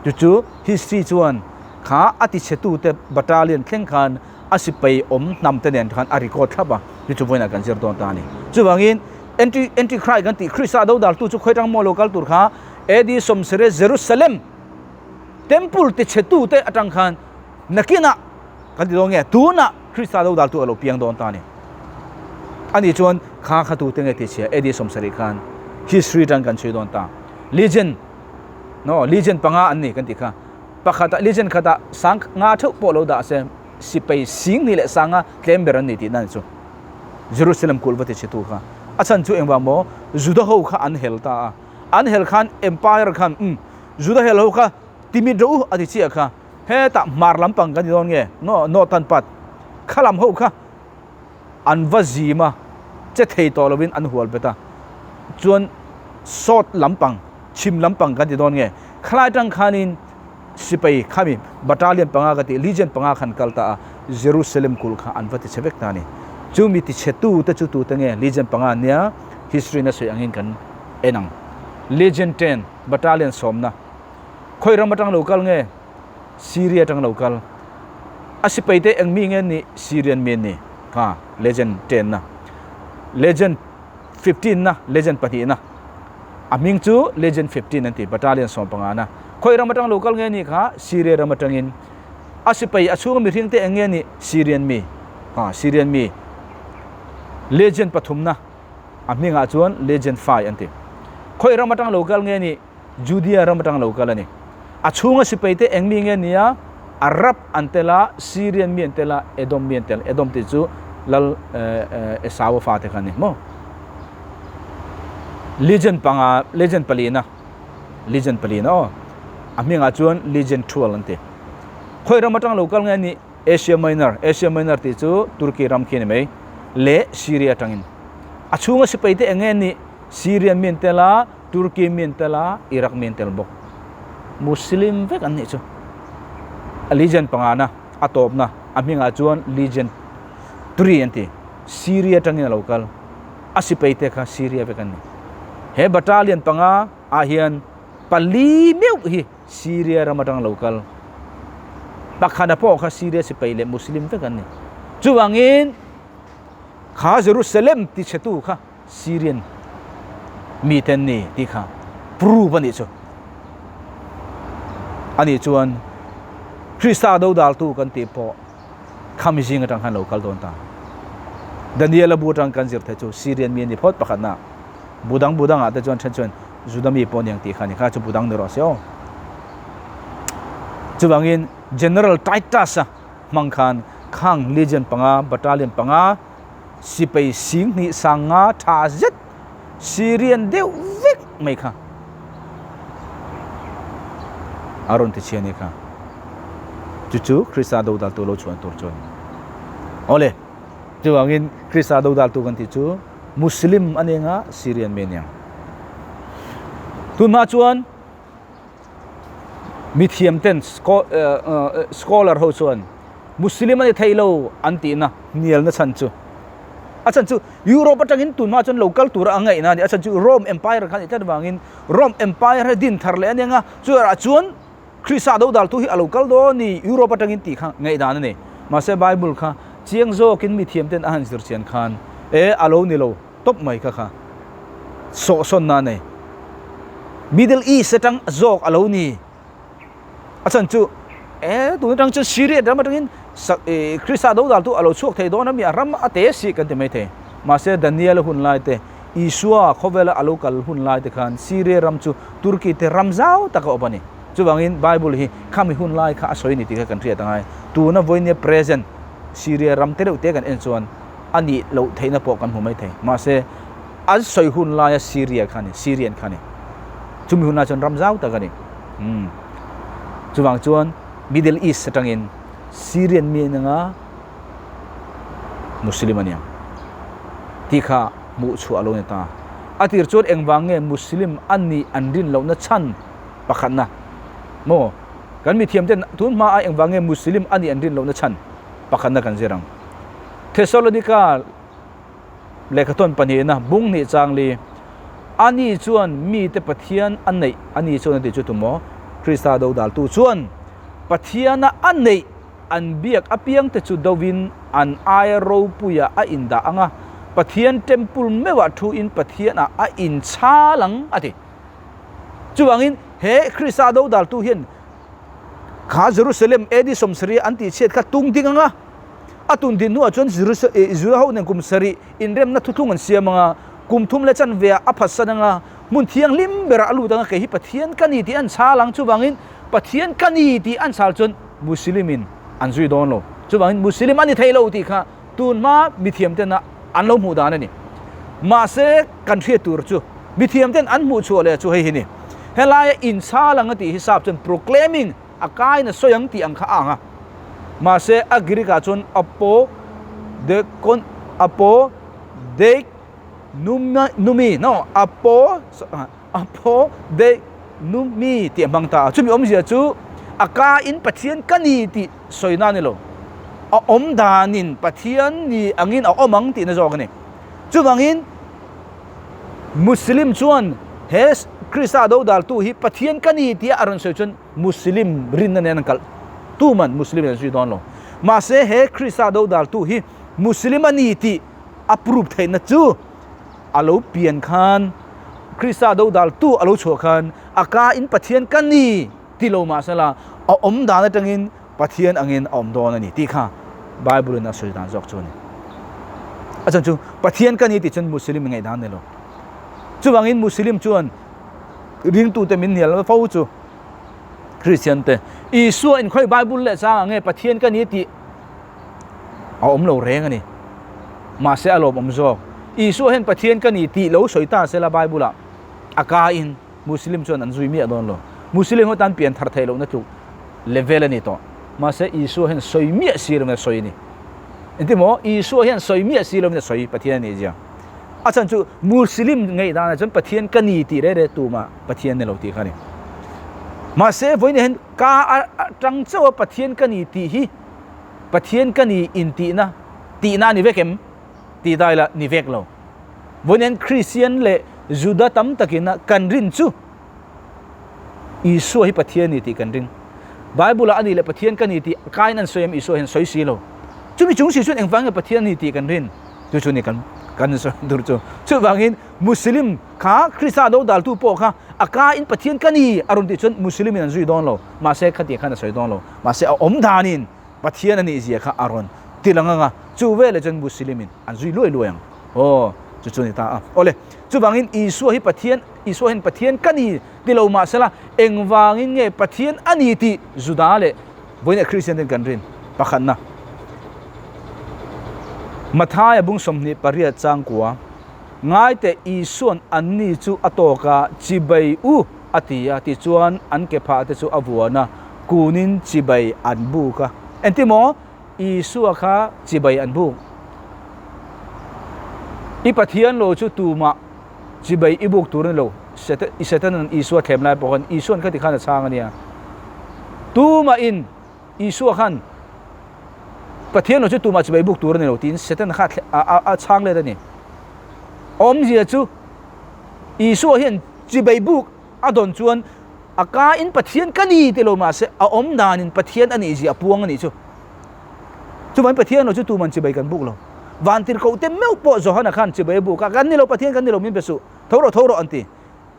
[SPEAKER 1] Chu chu history chuan kha a ti chhetute battalion thleng khan a sipai awm hnam te nen khan a record thlap a, chu chu vawiinah kan zir dawn ta a ni. Chuvangin anti anti Christ kan tih Krista do dar tu chu khawi tang maw lo kal tur kha AD sawmsarih Jerusalem temple ti chhetute atang khan nakinah kan ti dawn nge tunah Krista do dar tu a lo piang dawn ta a ni. Ani chuan kha kha tute nge ti chhia AD 70 khan history tan kan chhui dawn ta. Legend no legend panga an ni kan ti kha. Pakhata legend khata sang nga theuh pawh lo dah se sipai sing ni leh sanga tlem ber an ni tih na ni chu. Jerusalem kulh va ti chhe tu kha. A chhan chu engvang maw Juda ho kha an hel ta a. An hel khan empire khan um Juda hel ho kha timit rawh u a ti chiah kha. Hetah hmar lampang kan ni dawn nge no northern part kha lam ho kha an va zim a, che thei tawh lovin an hual bet a, chuan sawt lampang chhim lampang kan ti dawn nge khalai tang khanin sipai khami battalion panga ka tih legion panga khan kal ta a, Jerusalem kulh kha an va ti chhe vek ta a ni. Chumi ti chhe tu te chu tute nge legion panga an nia history na sawi angin kan en ang. Legion 10 battalion sawmna. Khawi ram atang lo kal nge? Syria atang lo kal. A sipai te eng mi nge ni? Syrian mi an ni. Kha legend 10 na. Legend 15 na, legend pahnih na. A hming chu legend 15 an ti, battalion 15 na. Khawi ram atang lo kal nge ni kha? Syria ram atangin. A sipai a chhunga mihring te eng nge ni? Syrian mi. Ha, Syrian mi. Legend pathum na. A hmingah chuan legend 5 an ti. Khawi ram atang lo kal nge ni? Judea ram atang lo kal a ni. A chhunga sipaite eng mi nge nia Arab an tel a, Syrian mi an tel a, Edom mi an tel. Edom tih chu Lal Esau-a fate kha a ni maw? Legion panga, Legion palina, Legion palina aw. A hmingah chuan Legion 12 an ti. Khawi ram atang lo kal nge ni? Asia Minor, Asia Minor tih chu Turkey ram khi a ni mai, leh Syria atangin. A chhunga sipaite eng nge ni? Syrian mi an tel a, Turkey mi an tel a, Iraq mi an tel bawk. Muslim vek an nih chu. A legion pangana a tawpna a hmingah chuan legion 3 an ti. Syria atangin a lo kal. A sipai te kha Syria vek an ni. He battalion panga ah hian pali meuh hi Syria ram atang lo kal. Pakhana pawh kha Syria sipai leh Muslim vek an ni. Chuvangin. Kha Jerusalem tichhetu kha Syrian mite an ni tih kha prove a nih chu. Ani chuan Krista dodaltu kan tih pawh khami zing atang khan lo kal dawn ta. Daniel-a bu atang kan zir theih chu Syrian mi a ni phawt pakhatna. Bu dang bu dangah te chuan then chuan Juda mi pawh aniang tih kha a ni kha chu bu dang ni rawh se aw. Chuvangin General Titus-a hmang khan khang Legion panga, Battalion panga, sipai 2000 sanga tha zet Syrian deuh vek mai kha a rawn ti chhia a ni kha. Chu chu Krista dodaltu lo chhuan tur chu a ni. Awle, chuvangin Krista dodaltu kan tih chu Muslim a ni anga Syrian mi a ni ang. Tunhma chuan Mithiam ten scholar ho chuan Muslim a ni thei lo an tihna hnialna chhan chu a chhan chu Europe atangin tunhma chuan lo kal tura a ngaihna a ni. A chhan chu Rome Empire kha a nih tlat avangin Rome Empire hi din thar leh a ni anga chutah chuan Krista dodaltu hi a lo kal dawn ni Europe atangin tih kha ngaihdan a ni. Mahse Bible kha chiang zawkin mithiam ten a han zir chian khan e a lo ni lo. Tawp mai kha kha sawhsawnna a nei. Middle East atang zawk a lo ni. A chhan chu e tun atang chuan Syria ram atangin Krista do dal tu a lo chhuak thei dawn a mi a ram a te si kan ti mai thei. Mahse Daniel hun lai te Isua khawvela a lo kal hun lai te khan Syria ram chu Turkey te ram zau tak a awp a ni. Chuvangin Bible hi khami hun lai kha a sawi ni tih kha kan hriat a ngai. Tuna vawinia present Syria ram te reuh te kan en chuan a nih loh theihna pawh kan hmu mai thei. Mahse, an sawi hun laia Syria kha a ni, Syrian kha a ni. Chumi hun lai chuan ram zau tak a ni. Umm. Chuvang chuan Middle East atangin Syrian mi an anga Muslim a niang tih kha hmuh chhuah a lo ni ta. A tir chuan engvang nge Muslim a nih an rin lohna chhan pakhatna maw? Kan mithiamten tun hmaa engvang nge Muslim a nih an rin lohna chhan pakhatna kan zir ang. Thesalonika lehkhathawn pahnihna bung hnih chang li, Ani chuan mite Pathian a neih, ani chuan a tih chu tumaw? Krista dodaltu chuan Pathiana a neih an biak apiangte chu dovin an aia ropuia a indah ang a, Pathian temple meuhah thuin Pathianah a inchhal ang a ti. Chuvangin he Krista dodaltu hian Kha Jerusalem AD 70 an tih chhiat kha tung ding anga a tun din hnuah chuan Juda ho nen kum sarih inremna thuthlung an siam anga kum thum leh chanve ah a phatsan anga hmun thianghlim berah a lut anga kei hi Pathian ka ni tih an chhal ang chuvangin Pathian ka ni tih an chhal chuan Muslim in an zui dawn lo chuvangin Muslim a ni thei lo tih kha tun hma mithiam ten a an lo hmuh dan a ni. Mahse, kan hriat tur chu mithiam ten an hmuh chhuah leh chu hei hi ni. Helaia inchhal ang a tih hi sap chuan proclaiming a kain a sawi ang tih ang kha a ang a. Mahse, a Greek ah chuan apo de con apo deik numi no apo apo deik numi tih a hmang ta a. Chumi awmzia chu a kain Pathian ka ni tih sawi na a ni lo. A awm danin Pathian ni angin a awm ang tihna zawk a ni. Chuvangin Muslim chuan he Krista dodaltu hi Pathian ka ni tia a rawn sawi chuan Muslim rinna nen an kalh tuman Muslim in an zui dawn lo. Mahse he Krista dodaltu hi Muslim a ni tih a prove theihna chu a lo pian khan Krista dodaltu a lo chhuah khan a ka in Pathian ka ni ti lo mahsela a awm dan atangin Pathian angin a awm dawn a ni tih kha Bible in a sawi dan zawk chu a ni. A chhan chu Pathian ka ni tih chuan Muslim in ngaihdan ni lo. Chuvangin Muslim chuan ringtute min hnial fo chu Christian te Isua in khawi Bible leh chang ang nge Pathian ka ni tih a awm lo reng a ni. Mahse a lawmawm zawk. Isua hian Pathian ka ni tih lo sawi ta sela Bible ah a ka in Muslim chuan an zui miah dawn lo. Muslim ho tan pian thar theih lohna tluk level a ni tawh. Mahse Isua hian sawi miah si lovin a sawi a ni. Engti maw? Isua hian sawi miah si lovin a sawi Pathian a nih zia. A chhan chu Muslim ngaih danah chuan Pathian ka ni tih reh reh tumah Pathian ni lo tih kha a ni. Mahse vawiin hian ka atang chauh a Pathian ka ni tih hi Pathian ka ni intihna tihna a ni vek em? Tih dai la ni vek lo. Vawiin Kristian leh Juda tam takin a kan rin chu Isua hi Pathian ni tih kan ring. Bible-ah a nih leh Pathian ka ni tih kain an sawi em Isua hian sawi si lo. Chumi chung si chuan engvang nge Pathian ni tih kan rin? Chu chu ni kan kan sawi tur chu. Chuvangin Muslim kha Krista dodaltu pawh kha a ka in Pathian ka ni a rawn tih chuan Muslim in an zui dawn lo. Mahse khatiang khan a sawi dawn lo. Mahse a awm danin Pathian a nih zia kha a rawn ti lang ang a, chu veleh chuan Muslim in an zui luai luai ang. Aw, chu chu a ni ta a. Awle, chuvangin Isua hi Pathian, Isua hian Pathian ka ni ti lo mahsela engvangin nge Pathian a ni tih Juda leh vawiin Kristian ten kan rin pakhatna. Mathaia bung 28 changkua, Ngaite Isuan anni chu a tawk a, chibai u a ti a, tichuan an ke phah te chu a vuan a, kunin chibai an buk a. Engti maw? Isua kha chibai an buk. I Pathian lo chu tumah chibai i buk tur a ni lo. Setanan Isua thlem lai pawh khan Isuan khati khan a chhang a nia. Tumahin Isua khan Pathian lo chu tumah chibai buk tur a ni lo tiin Setana kha a chhang let a ni. Awmzia chu Isua hian chibai buk a dawn chuan a ka in Pathian ka ni ti lo mahse a awm danin Pathian a nih zia a puang a nih chu. Chuvangin Pathian lo chu tuman chibai kan buk lo. Vantirhkoh te meuh pawh Johana khan chibai a buk a, kan ni lo Pathian kan ni lo min be suh, tho rawh tho rawh an ti.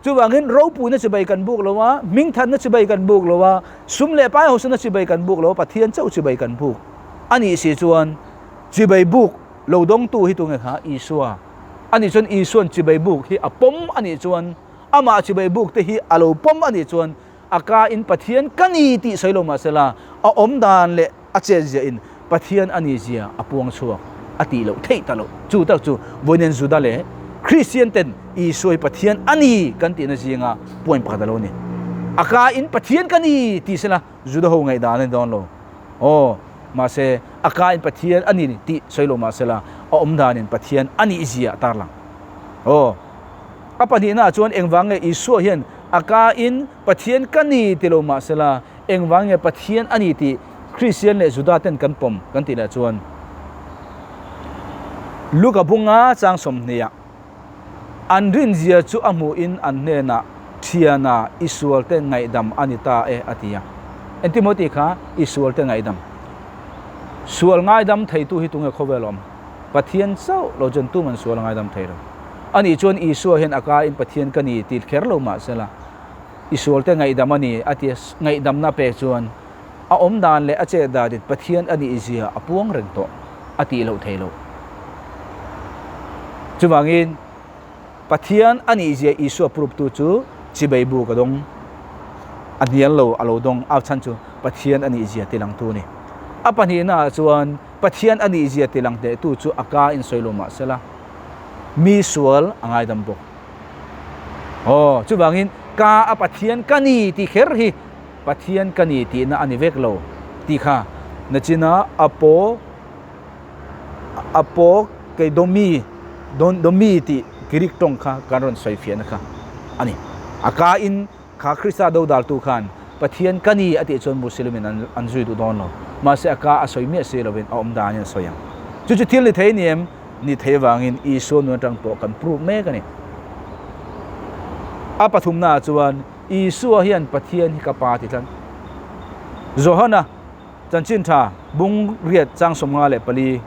[SPEAKER 1] Chuvangin ropuina chibai kan buk lo a, hmingthatna chibai kan buk lo a, sum leh pai hosana chibai kan buk lo a, Pathian chauh chibai kan buk a nih si chuan chibai buk lo dawngtu hi tunge kha Isua a nih chuan Isuan chibai buk hi a pawm a nih chuan amah chibai buk te hi a lo pawm a nih chuan a ka in Pathian ka ni tih sawi lo mahsela a awm dan leh a chet zia in Pathian a ni zia a puang chhuak a tih loh theih ta loh. Chu tak chu vawiin Juda leh Kristian ten Isua hi Pathian a ni kan tihna zinga point pakhat a lo ni. A ka in Pathian ka ni tih sela Juda ho ngaihdan a ni dawn lo. Aw, mahse a ka in Pathian a ni tih sawi lo mahsela a awm dan in Pathian a nih zia a tarlang. Aw, a pahnihna ah chuan engvang nge Isua hian a ka in Pathian ka ni ti lo mahsela Engvang nge Pathian a ni tih Kristian leh Juda ten kan pawm kan tih leh chuan Luka bunga chang 20 ah an rinzia chu a hmuhin an hnenah Thiana i sualte ngaihdam a ni ta e a ti a. Engtin tih kha i sualte ngaihdam? Sual ngaidam theitu hi tunge khawvel awm? Pathian chauh lo chuan tuman sual a ngaidam thei lo. Anih chuan Isua hian a kain Pathian ka ni tih kher lo mahsela, I sualte ngaihdam a ni a ti a, ngaihdamna pek chuan a awm dan leh a chet danin Pathian a nih zia a puang reng tawh a tih loh thei loh. Chuvangin Pathian a nih zia Isua pruptu chu chibei buk a dawng, a hnial lo a lo dawng a chhan chu Pathian a nih zia tilangtu a ni. A pahnihnaah chuan Pathian a nih zia tilang hnehtu chu a ka in sawi lo mahsela mi sual a ngaidam bawk. Aw, chuvangin ka a Pathian ka ni tih kher hi Pathian ka ni tihna a ni vek lo tih kha nachina a paw a paw kei domi domi tih Greek tawng kha kan rawn sawi fiahna kha a ni. A ka in kha Krista dodaltu khan Pathian ka ni a tih chuan Muslim in an zui duh dawn lo. Mahse a ka a sawi miah si lovin a awm danin a sawi ang. Chu chu thil ni thei ni em? Ni thei avangin Isua nun atang pawh kan prove mek a ni. A pathumnaah chuan Isua hian Pathian hi ka Pa ti tlat. Johana chanchin tha bung riat chang 54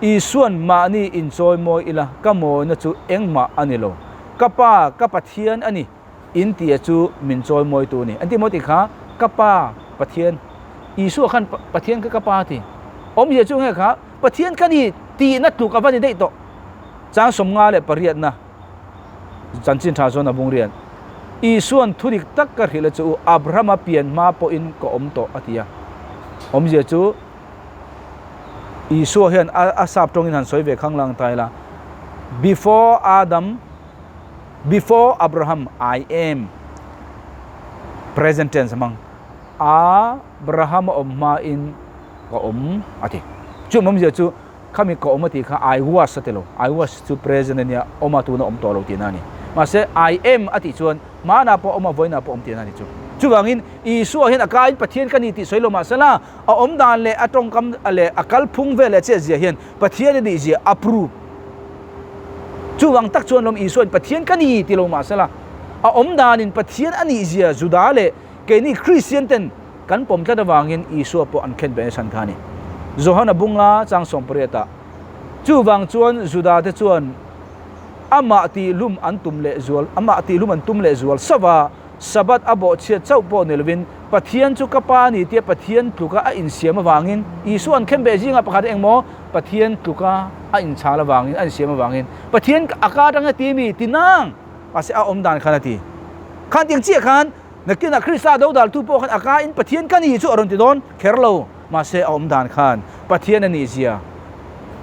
[SPEAKER 1] Isuan mahni inchawi mawi ila ka mawina chu engmah a ni lo. Ka Pa, ka Pathian a ni. In tia chu min chawi mawi tu a ni. Engtin maw tih kha ka Pa Pathian Isua khan Pathian kha ka Pa a ti. Awmzia chu nge kha Pathian ka ni tihna tluk a va ni daih tawh. Chang 58na chanchin tha chuan a bung rian. Isuan thu dik tak ka hrilh a chu u Abrahama pian hma pawhin ka awm tawh a ti a. Awmzia chu Isua hian a sap tawngin han sawi ve khang lang ta ila Before Adam Before Abraham I am present tense hmang Abraham a awm hmain ka awm a ti. Chu awmzia chu khami ka awm a tih kha I was a ti lo. I was chu present a nia, awm a tuna awm tawh lo tihna a ni. Mahse I am a tih chuan hmanah pawh awm a, vawiinah pawh awm tihna a ni chu. Chuvangin Isua hian a kaiin Pathian ka ni tih sawi lo mahsela a awm dan leh a tawngkam leh a kalphung vel leh a chetzia hian Pathian a nihzia a prove. Chuvang tak chuan lawm Isuain Pathian ka ni ti lo mahsela a awm danin Pathian a nihzia Juda leh keini Kristian ten kan pawm tlat avangin Isua pawh an khen ve nasa kha a ni. Johana bunga chang 18 ah. Chuvang chuan Juda te chuan amah tihlum an tum leh zual, amah tihlum an tum leh zual sauh a, Sabbath a bawhchhiat chauh pawh ni lovin Pathian chu ka Pa a ni tia Pathian tluka a insiam avangin Isua an khenbeh zingah pakhat engmaw Pathian tluka a inchhal avangin a insiam avangin Pathian a ka atanga ti mi ti nang mahse a awm dan khan a ti khan tiang chiah khan nakinah Krista dodaltu pawh khan a ka in Pathian ka ni chu a rawn ti dawn kher lo mahse a awm dan khan Pathian a nih zia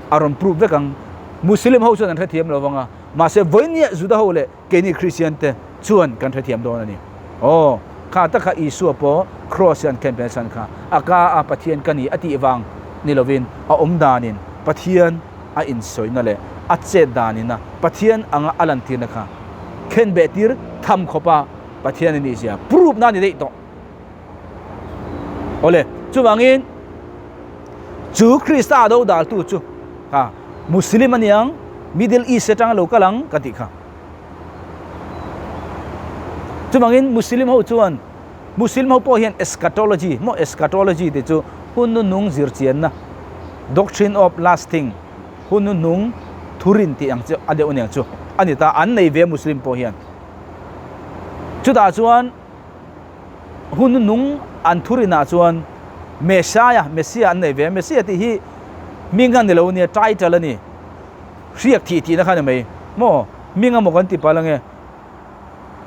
[SPEAKER 1] a rawn prove vek ang Muslim ho chuan an hrethiam lo vang a mahse vawinia Juda ho leh Keini Kristiante chuan kan hrethiam dawn a ni. Aw, kha tak kha Isua pawh Kraws-i an khen pensan kha a ka a Pathian ka ni a tih vang ni lovin a awm danin Pathian a insawina leh a chet danin a Pathian anga a lantirna kha khen beh tir tham khawpa Pathian a nih zia prove na a ni daih tawh. Awle, chuvangin chu Krista a dodaltu chu kha Muslim a niang, Middle East atanga lo kal ang ka tih kha. Chuvangin Muslim ho chuan Muslim ho pawh hian eschatology, maw eschatology tih chu hun nunung zirchianna, doctrine of last thing, hun nunung thurin tih ang chu a deuh aniang chu a ni ta, an nei ve Muslim pawh hian. Chutah chuan hun nung an thurinah chuan Messiah, Messiah an nei ve a, Messiah tih hi hming a ni lo nia, title a ni, hriak thih tihna kha a ni mai maw, hming emaw kan ti palh ange,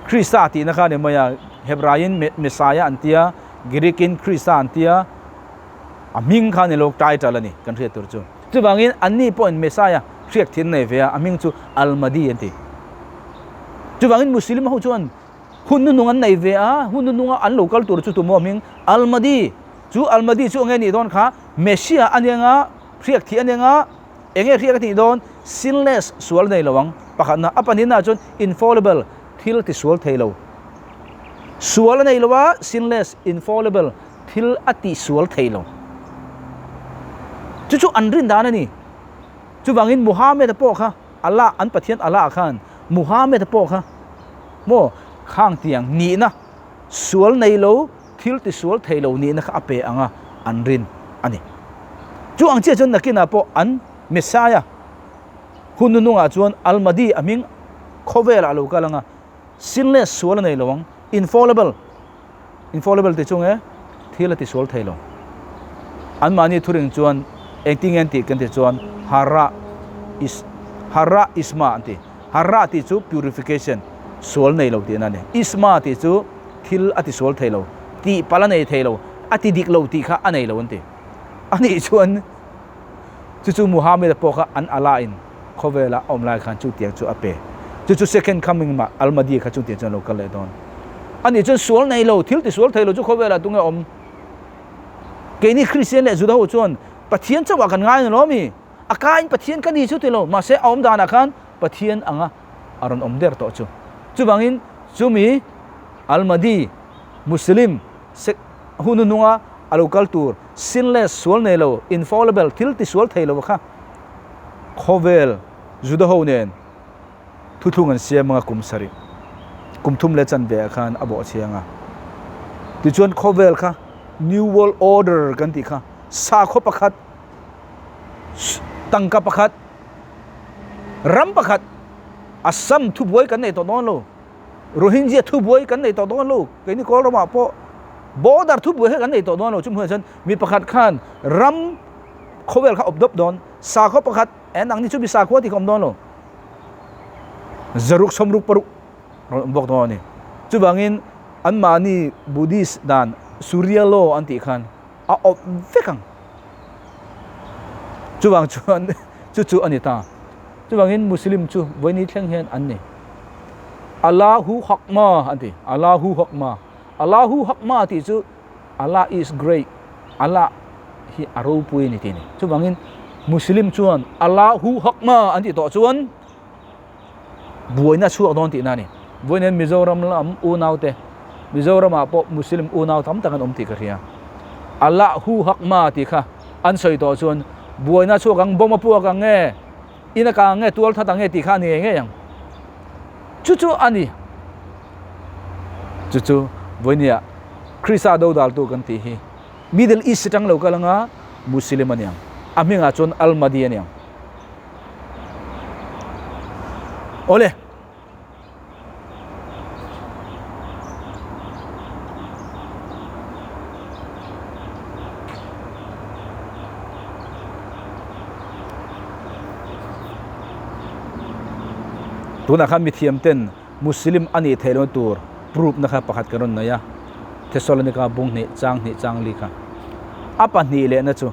[SPEAKER 1] Krista tihna kha a ni mai a, Hebraiin Messiah an tia, Greekin Krista an tia, a hming kha a ni lo, title a ni kan hriat tur chu. Chuvangin anni pawhin Messiah hriak thih an nei ve a, a hming chu Al-Mahdi an ti. Chuvangin Muslim ho chuan Hun nunung an nei ve a, hun nununga an lo kal tur chu tumaw hming Al-Mahdi. Chu Al-Mahdi chu enge nih dawn kha? Messiah a nia nga, hriak thih a nia nga, enge hriak a tih dawn? Sinless, sual nei lo ang, pakhatna. A pahnihna chuan infallible, thil ti sual thei lo. Sual a nei lo a, sinless, infallible, thil a ti sual thei lo. Chu chu an rin dan a ni. Chuvangin Muhammad-a pawh kha Allah, an Pathian Allah khan Muhammad-a pawh kha maw khang tiang nihna sual nei lo, thil ti sual thei lo nihna kha a pe ang a, an rin a ni. Chu ang chiah chuan nakinah pawh an Messiah hun nunungah chuan Al-Mahdi a hming khawvelah a lo kal ang a, sinless sual a nei lo ang, infallible, Infallible ti chung e, thil a tisual thei lo. Anmahni thuring chuan engtin nge an tih kan tih chuan Harra is Harra Isma an ti. Harra tih chu purification, sual nei lo tihna a ni. Isma tih chu thil a tisual thei lo, tih palh a nei thei lo, a ti dik lo tih kha a nei lo an ti. Anih chuan Chu chu Muhammad-a pawh kha an Allah in khawvela a awm lai khan chutiang chu a pe. Chu chu second coming mah Al-Mahdi kha chutiang chuan a lo kal leh dawn. Ani chuan sual nei lo, thil ti sual thei lo chu khawvelah tunge awm? Keini Kristian leh Juda ho chuan Pathian chauhah kan ngai lo mi? A kain Pathian ka ni chu ti lo, mahse a awm danah khan Pathian anga a rawn awm der tawh chu. Chuvangin chumi Al-Mahdi Muslim hun hnunga a lo kal tur sinless, sual nei lo, infallible, thil ti sual thei lo kha khawvel Juda ho nen thuthlung an siam anga kum sarih, kum thum leh chanve ah khan a bawh chiang a. Tichuan khawvel kha New World Order kan tih kha sakhaw pakhat, tangka pakhat, ram pakhat, Assam thubuai kan nei tawh dawn lo. Rohingya thubuai kan nei tawh dawn lo, keini Kawl ramah pawh border thubuai kha kan nei tawh dawn lo, chumi hunah chuan mi pakhat khan ram khawvel kha awp dawp dawn, sakhaw pakhat en ang ni chu mi sakhua tih kha awm dawn lo, zaruk sawmruk paruk rawn awm bawk dawn a ni. Chuvangin anmahni Buddhist dan Surya law an tih khan a awp vek ang. Chuvang chuan chu chu a ni ta. Chuvangin Muslim chu vawiini thleng hian an ni. Allahu Hakma an ti. Allahu Hakma. Allahu Hakma tih chu Allah is great. Allah hi a ropui a ni tih a ni. Chuvangin Muslim chuan Allahu Hakma an tih tawh chuan buaina chhuak dawn tihna a ni. Vawiin Mizoram lam unaute, Mizoramah pawh Muslim unau tam tak an awm tih ka hria. Allahu Hakma tih kha an sawi tawh chuan buaina chhuak ang, bomb a puak ang nge, in a kang nge, tual that ang nge tih kha a ni ngei ngei ang. Chu chu a ni. Chu chu vawinia Krista dodaltu kan tih hi Middle East atang lo kal anga Muslim a ni ang. A hmingah chuan Al-Mahdi a ni ang. Awle. Tunah khan mithiam ten Muslim a nih theih lohna tur proof na kha pakhat kan rawn nei a, Thessalonica bung hnih chang hnih chang li kha. A pahnih lehna chu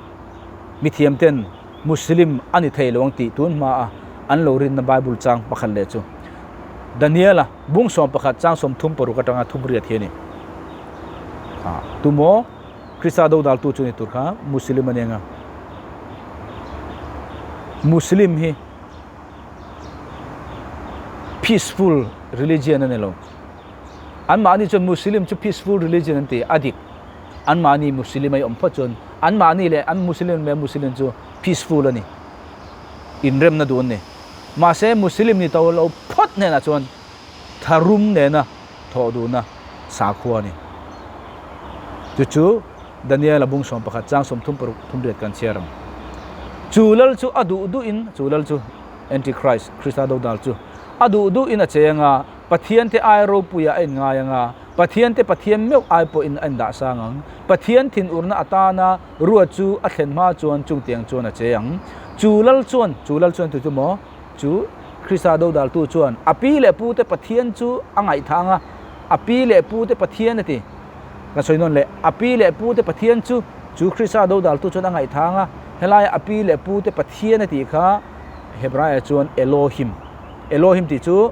[SPEAKER 1] mithiam ten Muslim a ni thei lo ang tih tun hma a an lo rinna Bible chang pakhat leh chu Daniela bung 11 chang 36 atanga thumriat hi a ni. Kha tumaw Krista dodaltu chu ni tur kha Muslim a ni anga Muslim hi peaceful religion a ni lo. Anmahni chuan Muslim chu peaceful religion an ti a dik. Anmahni Muslim a i awm phawt chuan anmahni leh an Muslim leh Muslim chu peaceful a ni. Inremna duh an ni. Mahse Muslim ni to lo phawt hnenah chuan tharum nena thawh duhna sakhua a ni. Chu chu Daniel-a bung 11 chang 36 thumriat kan chhiar ang. Chu lal chu a duh duhin, chu lal chu Antichrist, Krista dodal chu a duh duhin a cheng a, Pathiante ai ropuiah a inngai ang a, Pathiante Pathian meuh ai pawhin a indah sang ang. Pathian thinurna atana ruat chu a thlen hma chuan chungtiang chuan a che ang. Chu lal chuan, chu lal chuan tu chu maw? Chu Krista dodaltu chuan a pi leh pute Pathian chu a ngaihthah ang a, a pi leh pute Pathian a ti. Ka sawi nawn leh, a pi leh pute Pathian chu, chu Krista dodaltu chuan a ngaihthah ang a, helaia a pi leh pute Pathian a tih kha Hebraia chuan Elohim. Elohim tih chu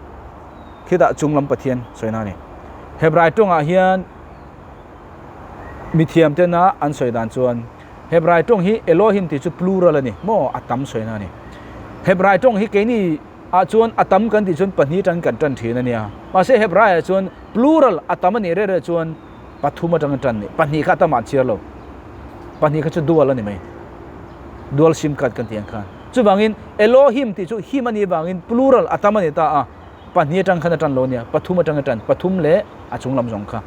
[SPEAKER 1] Khitah chunglam Pathian sawina a ni. Hebrai tawngah hian mithiam tena an sawi dan chuan Hebrai tawng hi Elohim tih chu plural a ni maw a tam sawina a ni. Hebrai tawng hi keini ah chuan a tam kan tih chuan pahnih atangin kan tan thin a nia. Mahse Hebrai ah chuan plural a tam a nih reh reh chuan pathum atangin tan a ni. Pahnih kha a tamah an chhiar lo. Pahnih kha chu dual a ni mai. Dual sim card kan tih ang khan. Chuvangin Elohim tih chu him a nih vangin plural a tam a ni ta a, pahnih atang khan a tan lo a nia, pathum atang a tan, pathum leh a chung lam zawng kha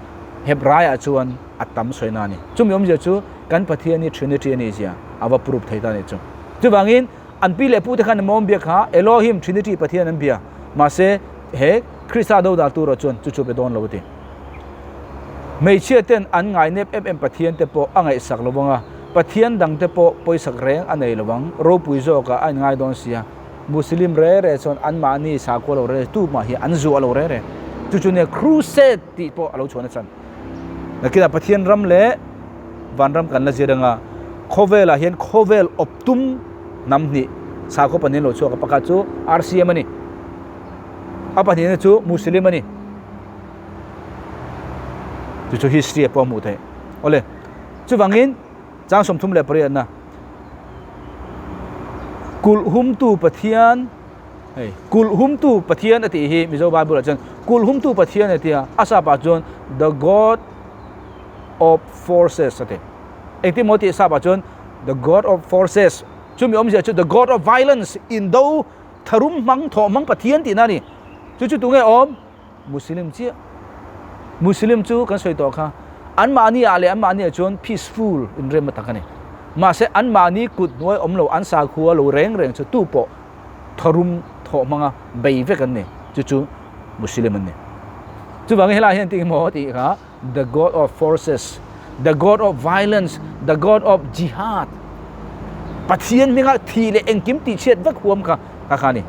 [SPEAKER 1] Hebraiah chuan a tam sawina a ni. Chumi awmzia chu kan Pathian hi Trinity a nih zia a va prove thei ta a nih chu. Chuvangin an pi leh pute khan an mawm biak kha Elohim Trinity Pathian an bia, mahse he Krista dodal tur ah chuan chu chu be dawn lo a ti. Hmeichhia ten an ngainep em em Pathian te pawh a ngaihsak lo vang a, Pathian dang te pawh pawisak reng a nei lo vang, ropui zawkah a inngai dawn sia. Muslim re re chuan anmahni sakhua lo re tu mah hi an zuah lo re re. Chu chu nia crusade tih pawh a lo chhuah nachan. Nakinah Pathian ram leh vanram kan la zir anga khawvelah hian khawvel awptum hnam hnih sakhua pahnih an lo chhuak a, pakhat chu RCM a ni, a pahnihna chu Muslim a ni. Chu chu history ah pawh a hmuh theih. Awle, chuvangin chang 38 na kulh humtu Pathian hei kulh humtu Pathian a tih hi Mizo Bible ah chuan kulh humtu Pathian a tia a sap ah chuan the God of forces a ti. Engtin maw tih sap ah chuan the God of forces chumi awmzia chu the God of violence indo tharum hmang thawh hmang Pathian tihna a ni. Chu chu tunge awm? Muslim chiah. Muslim chu kan sawi tawh kha anmahni ah leh anmahni ah chuan peaceful inrem a tak a ni. Mahse anmahni kut hnuai awm lo an sakhua lo reng reng chu tu pawh tharum thawh hmanga bei vek an ni. Chu chu Muslim an ni. Chuvangin helai hian tih maw tih kha the God of forces, the God of violence, the God of jihad. Pathian hminga thi leh engkim tih chhiat vek huam kha kha kha ni.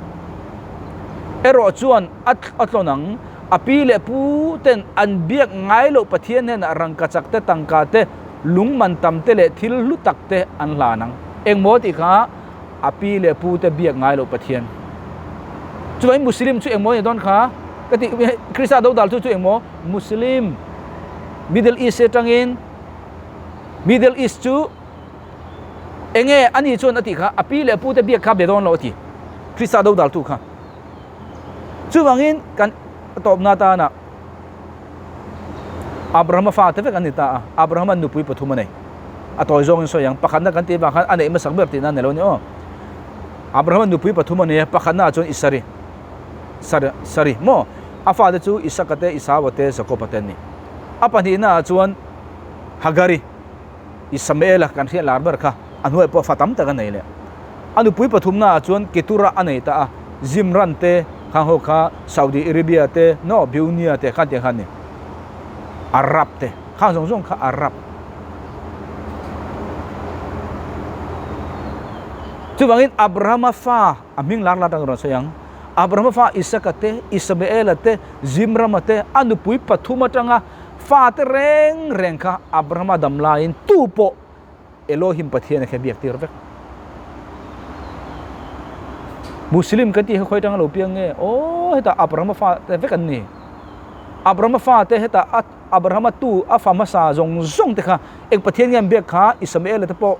[SPEAKER 1] Erawh chuan a tlawn ang, a pi leh pu ten an biak ngai loh Pathian hnenah rangkachak te, tangka te, lungman tam te leh thil hlu tak te an hlan ang. Engmaw tih kha a pi leh pu te biak ngai loh Pathian. Chuvangin Muslim chu engmaw ni dawn kha? Ka ti Krista dodal chu chu engmaw? Muslim Middle East atangin Middle East chu enge ani chuan a tih kha a pi leh pu te biak kha be dawn lo a ti Krista dodal tu kha. Chuvangin kan tawpna atana Abrahama fa te vek an ni ta a, Abrahama nupui pathum a nei. A tawi zawngin sawi ang, pakhatna kan tih vang khan a neih hmasak ber tihna a ni lo a ni aw. Abrahama nupui pathum a nei a, pakhatna ah chuan Isari, Sari, Sari maw? A fate chu Isaka te, Isaua te, Jakoba te an ni. A pahnihna ah chuan Hagari, Isamaela kan hriat lar ber kha, a hnuaiah pawh fa tam tak a nei leh. A nupui pathumna ah chuan Ketura a nei ta a, Zimran te, Khang ho kha Saudi Arabia te no Biunia te khan tiang khan ni. Arab te khang zawng zawng kha Arab. Chuvangin Abrahama fa a hming lar lar atang rawn sawi ang. Abrahama fa Isaka te, Ismaela te, Zimrama te, a nupui pathum atanga fa te reng reng kha Abrahama dam laiin tu pawh Elohim Pathian a kha biak tir vek. Muslim kan tih kha khawi atanga lo piang nge? Aw hetah Abrahama fa te vek an ni. Abrahama fa te hetah a Abrahama tu a fa hmasa zawng zawng te kha eng Pathian nge an biak kha Ismaela te pawh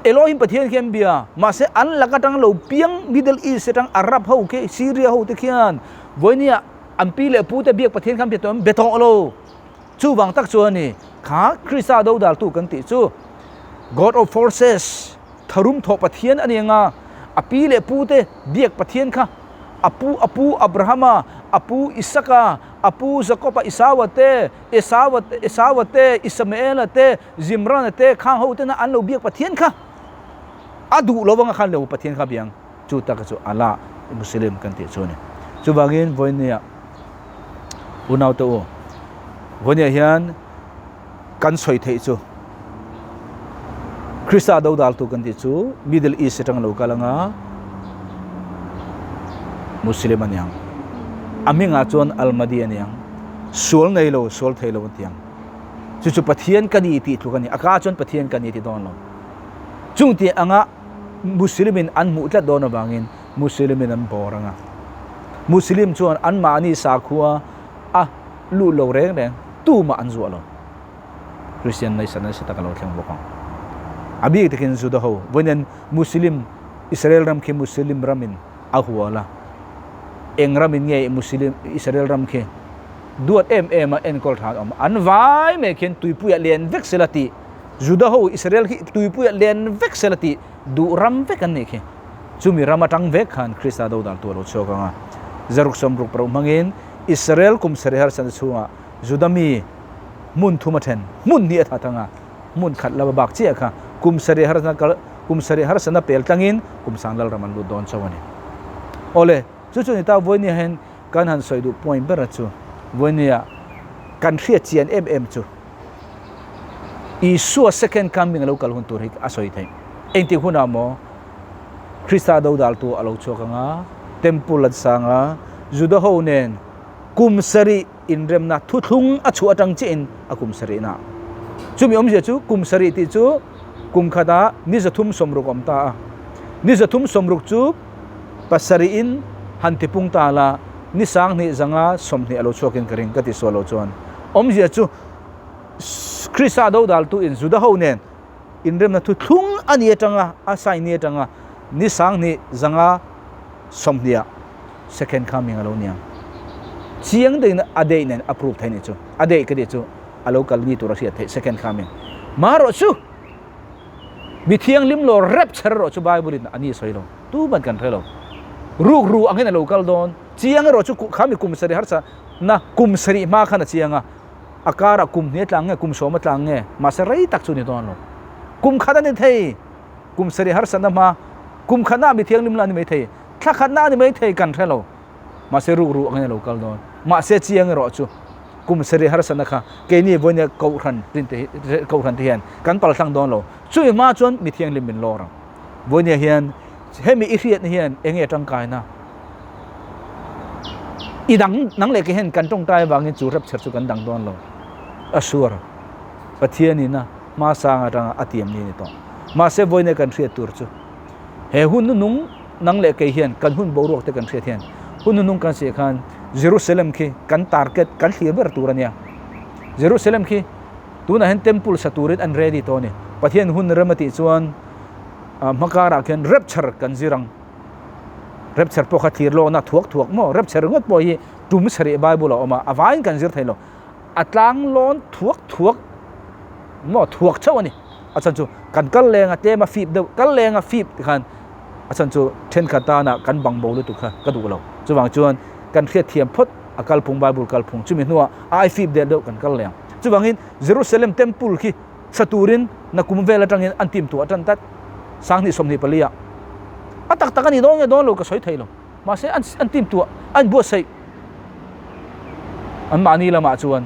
[SPEAKER 1] Elohim Pathian khi an bia. Mahse an lak atanga lo piang Middle East atang Arab ho khi Syria ho te khian vawinia an pi leh pu te biak Pathian kha an bia tawh em? Be tawh lo. Chuvang tak chuan ni kha Krista dodaltu kan tih chu God of Forces, tharum thawh Pathian a ni anga, a pi leh pu te biak Pathian kha a pu a pu Abrahama, a pu Isaka, a pu Jakoba Isaua te, Esaua Esaua te, Isamaela te, Zimrana te khang ho tena an lo biak Pathian kha a duh lo anga khan lo Pathian kha biang chu taka chu Allah Muslim kan tih chu a ni. Chuvangin vawinia Unau te u, vawinia hian kan sawi theih chu Krista dodaltu kan tih chu Middle East atang lo kal anga Muslim a niang. A hmingah chuan Al-Mahdi a niang. Sual nei lo, sual thei lo an ti ang. Chu chu Pathian ka ni tih tluk a ni. A ka chuan Pathian ka ni ti dawn lo. Chung tih anga Muslimin an hmuh tlat dawn avangin Muslimin an bawr anga. Muslim chuan anmahni sakhua a luh lo reng reng tumah an zuah lo. Christian nasa nasa tak a lo thleng bawk ang. A bik takin Juda ho, vawiin Muslim, Israel ram khi Muslim ramin a hual a. Eng ramin nge Muslim, Israel ram khi duat em em a enkawl tha an awm. An vai mai khian tuipuiah len vek sela tih, Juda ho Israel khi tuipuiah len vek sela tih duh ram vek an nih khi. Chumi ram atang vek khan Krista dodaltu a lo chhuak ang a. Zaruk sawmruk paruk hmangin Israel kum sarih harsatna chhungah Juda mi hmun thum a then, hmun hnih a that ang a, hmun khat lama bak chiah kha kum sarih harsatna kal kum sarih harsatna pel tlangin kum sang lalram an lut dawn chauh a ni. Awle, chu chu ni ta vawinia hian kan han sawi duh point ber a chu vawinia kan hriat chian em em chu Isua second coming a lo kal hun tur hi a sawi theih. Engtik hunah maw Krista dodaltu a lo chhuak ang a, temple an sang a, Juda ho nen kum sarih inremna thuthlung a chhuah atang chiahin a kum sarihna. Chumi awmzia chu kum sarih tih chu kum khatah ni zathum sawmruk a awm ta a, ni zathum sawmruk chu pasarihin han tipung ta la ni sanghnih zanga sawmhnih a lo chhuakin ka ring ka ti sual lo chuan awmzia chu Krista dodaltu in Juda ho nen inremna thuthlung a ni atanga a sign ni atanga ni sanghnih zanga sawmhnih ah second coming a lo niang chiang deuhin a date nen a prove theih ni chu a date ka tih chu a lo kal ni tur a hriat theih second coming marawh chu Mi thianghlim lo rep chher erawh chu Bible in a ni sawi lo, tuman kan hre lo. Ruk ru angin a lo kal dawn, chiang erawh chu kha mi kum sarih harsa na kum sarih hma khan a chiang a, a karah kum hnih a tlang nge kum sawm a tlang nge, mahse rei tak chu ni dawn lo. Kum khat a ni thei, kum sarih harsatna hma, kum khatna ah mi thianghlim la a ni mai thei, thla khatna a ni mai thei kan hre lo. Mahse ruk ru angin a lo kal dawn. Mahse chiang erawh chu kum sarih harsatna kha keini vawinia kohhran rinte hi kohhran te hian kan paltlang dawn lo. Chumi hma chuan mi thianghlim min lawr ang. Vawinia hian hemi i hriatna hian eng nge tangkaina? I dang nang leh ke hian kan tawngtai avangin chu rapture chu kan dang dawn lo. A sure. Pathianin a hma sang atanga a tiam ni a ni tawh. Mahse vawinia kan hriat tur chu He hun nunung nang leh kei hian kan hun boruak te kan hriat hian hun nunung kan sih khan Jerusalem khi kan target kan thlir ber tur a nia. Jerusalem khi tunah hian temple sa turin an ready tawh a ni. Pathian hun rem a tih chuan hmakarah khian rapture kan zir ang. Rapture pawh kha thlir lawkna thuak thuak maw? Rapture ringawt pawh hi tum sarih Bible a awm a, a vaiin kan zir thei lo. A tlang lawn thuak thuak maw thuak chauh a ni. A chhan chu kan kal leng a tlem a fip deuh kal leng a fip ti khan a chhan chu thenkhat tana kan bang bo lutuk kha ka duh lo. Chuvang chuan kan hriat thiam phawt a kalphung Bible kalphung chumi hnuah a ai fip deuh deuh kan kal leng. Chuvangin Jerusalem temple khi sa turin nakum vel atangin an tim tuah tan tlat 2024 ah. A tak tak a ni dawn nge dawn lo ka sawi thei lo. Mahse an an team tuah an buatsaih an mahni lamah chuan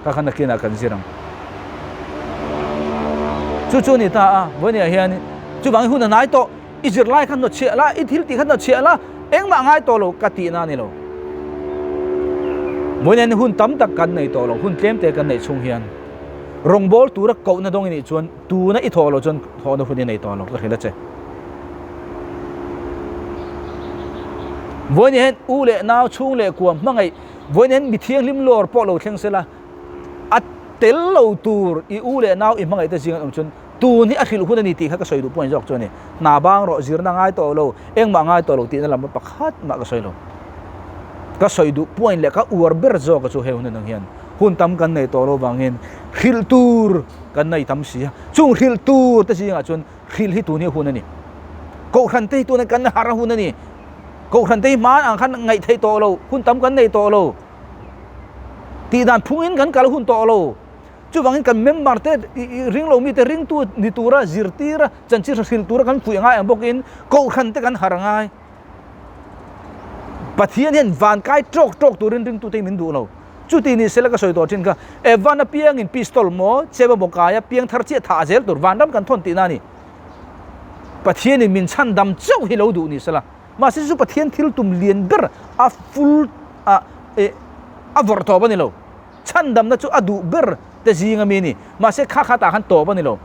[SPEAKER 1] kha kha nakinah kan zir ang. Chu chu a ni ta a, vawinia hian chuvangin hun a hnai tawh, i zirlai kha hnawtchhiah la, i thil tih kha hnawtchhiah la, engmah ngai tawh lo ka tihna a ni lo. Vawinia hun tam tak kan nei tawh lo, hun tlem te kan neih chhung hian rawngbâwl tura kohna dawng i nih chuan Tuna i thawh loh chuan thawhna hun i nei tawh lo ka hrilh a che. Vawiin hian u leh nau chhung leh kuam hmangaih vawiin hian mi thianghlim lawr pawh lo thleng sela a tel lo tur i u leh nau i hmangaih te zing an awm chuan tun hi a hrilh hun a ni tih kha ka sawi duh pawh a ni zawk chu a ni. Hna bang rawh zirna ngai tawh lo engmah ngai tawh lo tihna lam pakhat mah ka sawi lo. Ka sawi duh point leh ka uar ber zawk a chu hei hun anang hian hun tam kan nei tawh lo vangin hrilh tur kan nei tam si a, chung hrilh tur te zingah chuan hrilh hi tun hi hun a ni. Kohhran te hi tuna kan har a hun a ni. Kohhran te hi hman ang khan ngaih theih tawh lo, hun tam kan nei tawh lo. Tih dan phungin kan kal hun tawh lo. Chuvangin kan member te ring lo mite ringtu ni tura zirtir a, chanchin hre hrilh tura kan fuih a ngai ang bawkin kohhran te kan har a ngai. Pathian hian van kai tawk tawk turin ringtute hi min duh lo. Chuti ni sela ka sawi tawh thin kha, Evan a piangin pistol maw, cheva maw kaia piang thar chiah thah zel tur vanram kan thawn tihna a ni. Pathianin min chhandam chauh hi lo duh ni sela. Mahse chu Pathian thil tum lian ber a full a eh a vawrh tawp a ni lo. Chhandamna chu a duh ber te zing ami a ni. Mahse kha kha tah khan tawp a ni lo.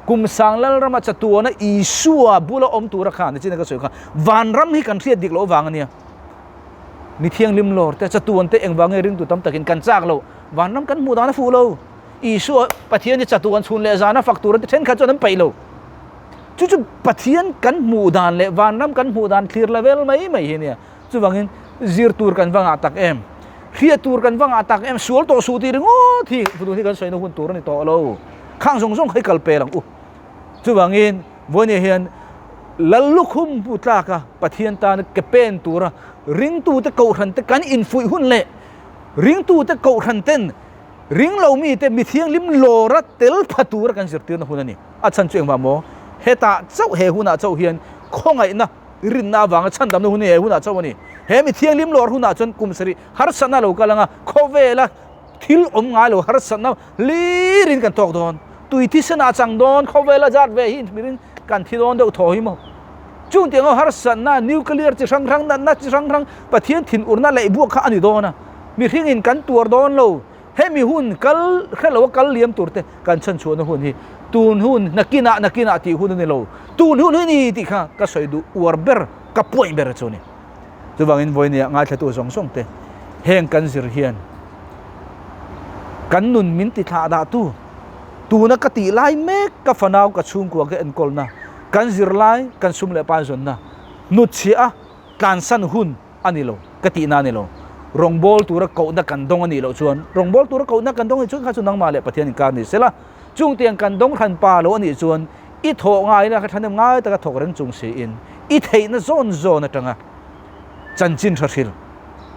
[SPEAKER 1] Kum sang Lalrama chatuana Isua bula awm tura khan nichin a ka sawi kha vanram hi kan hriat dik loh vang a nia. Mi thianghlim lawr te chatuan te engvang nge ringtu tam takin kan chak lo. Vanram kan hmuh dan a fuh lo. Isua Pathian hi chatuan chhun leh zana fak tur an ti thenkhat chuan an peih lo. Chu chu Pathian kan hmuh dan leh vanram kan hmuh dan thlir la vel mai mai hi a nia. Chuvangin zir tur kan va ngah tak em? Hriat tur kan va ngah tak em? Sual tawh suh tih ringawt hi tun hi kan sawina hun tur a ni tawh lo. Khang zawng zawng kha i kal pel ang u. Chuvangin vawinia hian Lal lukhum hmu tlaka Pathian tana ke pen tura ringtute kohhrante kan infuih hun leh ringtute kohhranten ringlo mite mi thianghlim lawra tel pha tura kan zirtirna hun a ni. A chhan chu engvah maw? Hetah chauh he hunah chauh hian khawngaihna Rinna avanga chhandamna hun hi he hunah chauh a ni. He mi thianghlim lawr hunah chuan kum sarih harsatna a lo kal ang a, khawvela thil awm ngai lo harsatna hlirin kan tawk dawn. Tui thisen ah chang dawn, khawvela zat ve hi inhmirin kan thi dawn deuh thaw hi maw. Chung tiang ho harsatna, nuclear chi hrang hrang, natna chi hrang hrang, Pathian thinurna leih buak kha a ni dawn a. Mihringin kan tuar dawn lo. Hemi hun kal hre lo a kal liam tur te kan chhan chhuahna hun hi tun hun nakinah nakinah tih hun a ni lo. Tun hun hi ni tih kha ka sawi duh uar ber ka point ber chu a ni. Chuvangin vawinia ngaithlatu zawng zawng te heng kan zir hian kan nun min ti thlah dah tu tuna ka tih lai mek ka fanau ka chhungkua ka enkawlna kan zir lai kan sum leh pai zawnna hnutchhiah a tlansan hun a ni lo, ka tihna a ni lo. Rawngbâwl tura kohna kan dawng a nih loh chuan, rawngbâwl tura kohna kan dawng a nih chuan kha chu nangmah leh Pathian inkar ni sela, chung tiang kan dawng hran pa lo a nih chuan i thawh ngaina kha thahnem ngai taka thawk reng chung siin i theihna zawn zawn atanga chanchin tha hril,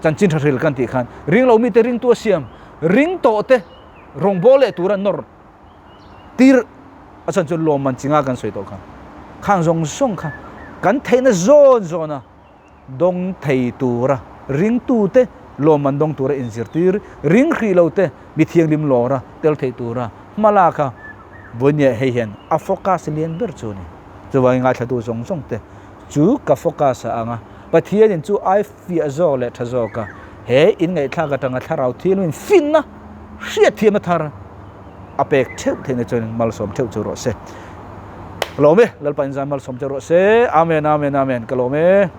[SPEAKER 1] chanchin tha hril kan tih khan ring lo mite ringtu a siam, ring tawh te rawngbâwl leh tura nawr tir a chhan chu lawmman chi nga kan sawi tawh kha, khang zawng zawng kha kan theihna zawn zawna Dawng thei tura ringtute lawmman dawng tura inzirtir, ring hrih lote mi thianghlim lawra tel thei tura hma lak a vawinia hei hian a focus lian ber chu a ni. Chuvangin ngaithlatu zawng zawng te chu ka focus a ang a, Pathianin chu ai fiah zawk leh tha zawk a, he inngaihthlak atanga thlarau thianghlimin finna hriatthiamna thar a pek theuh theihna chuan malsawm theuh chu rawh se. Ka lawm e, Lalpa inzai malsawm theuh rawh se. Amen, Amen, Amen. Ka lawm e.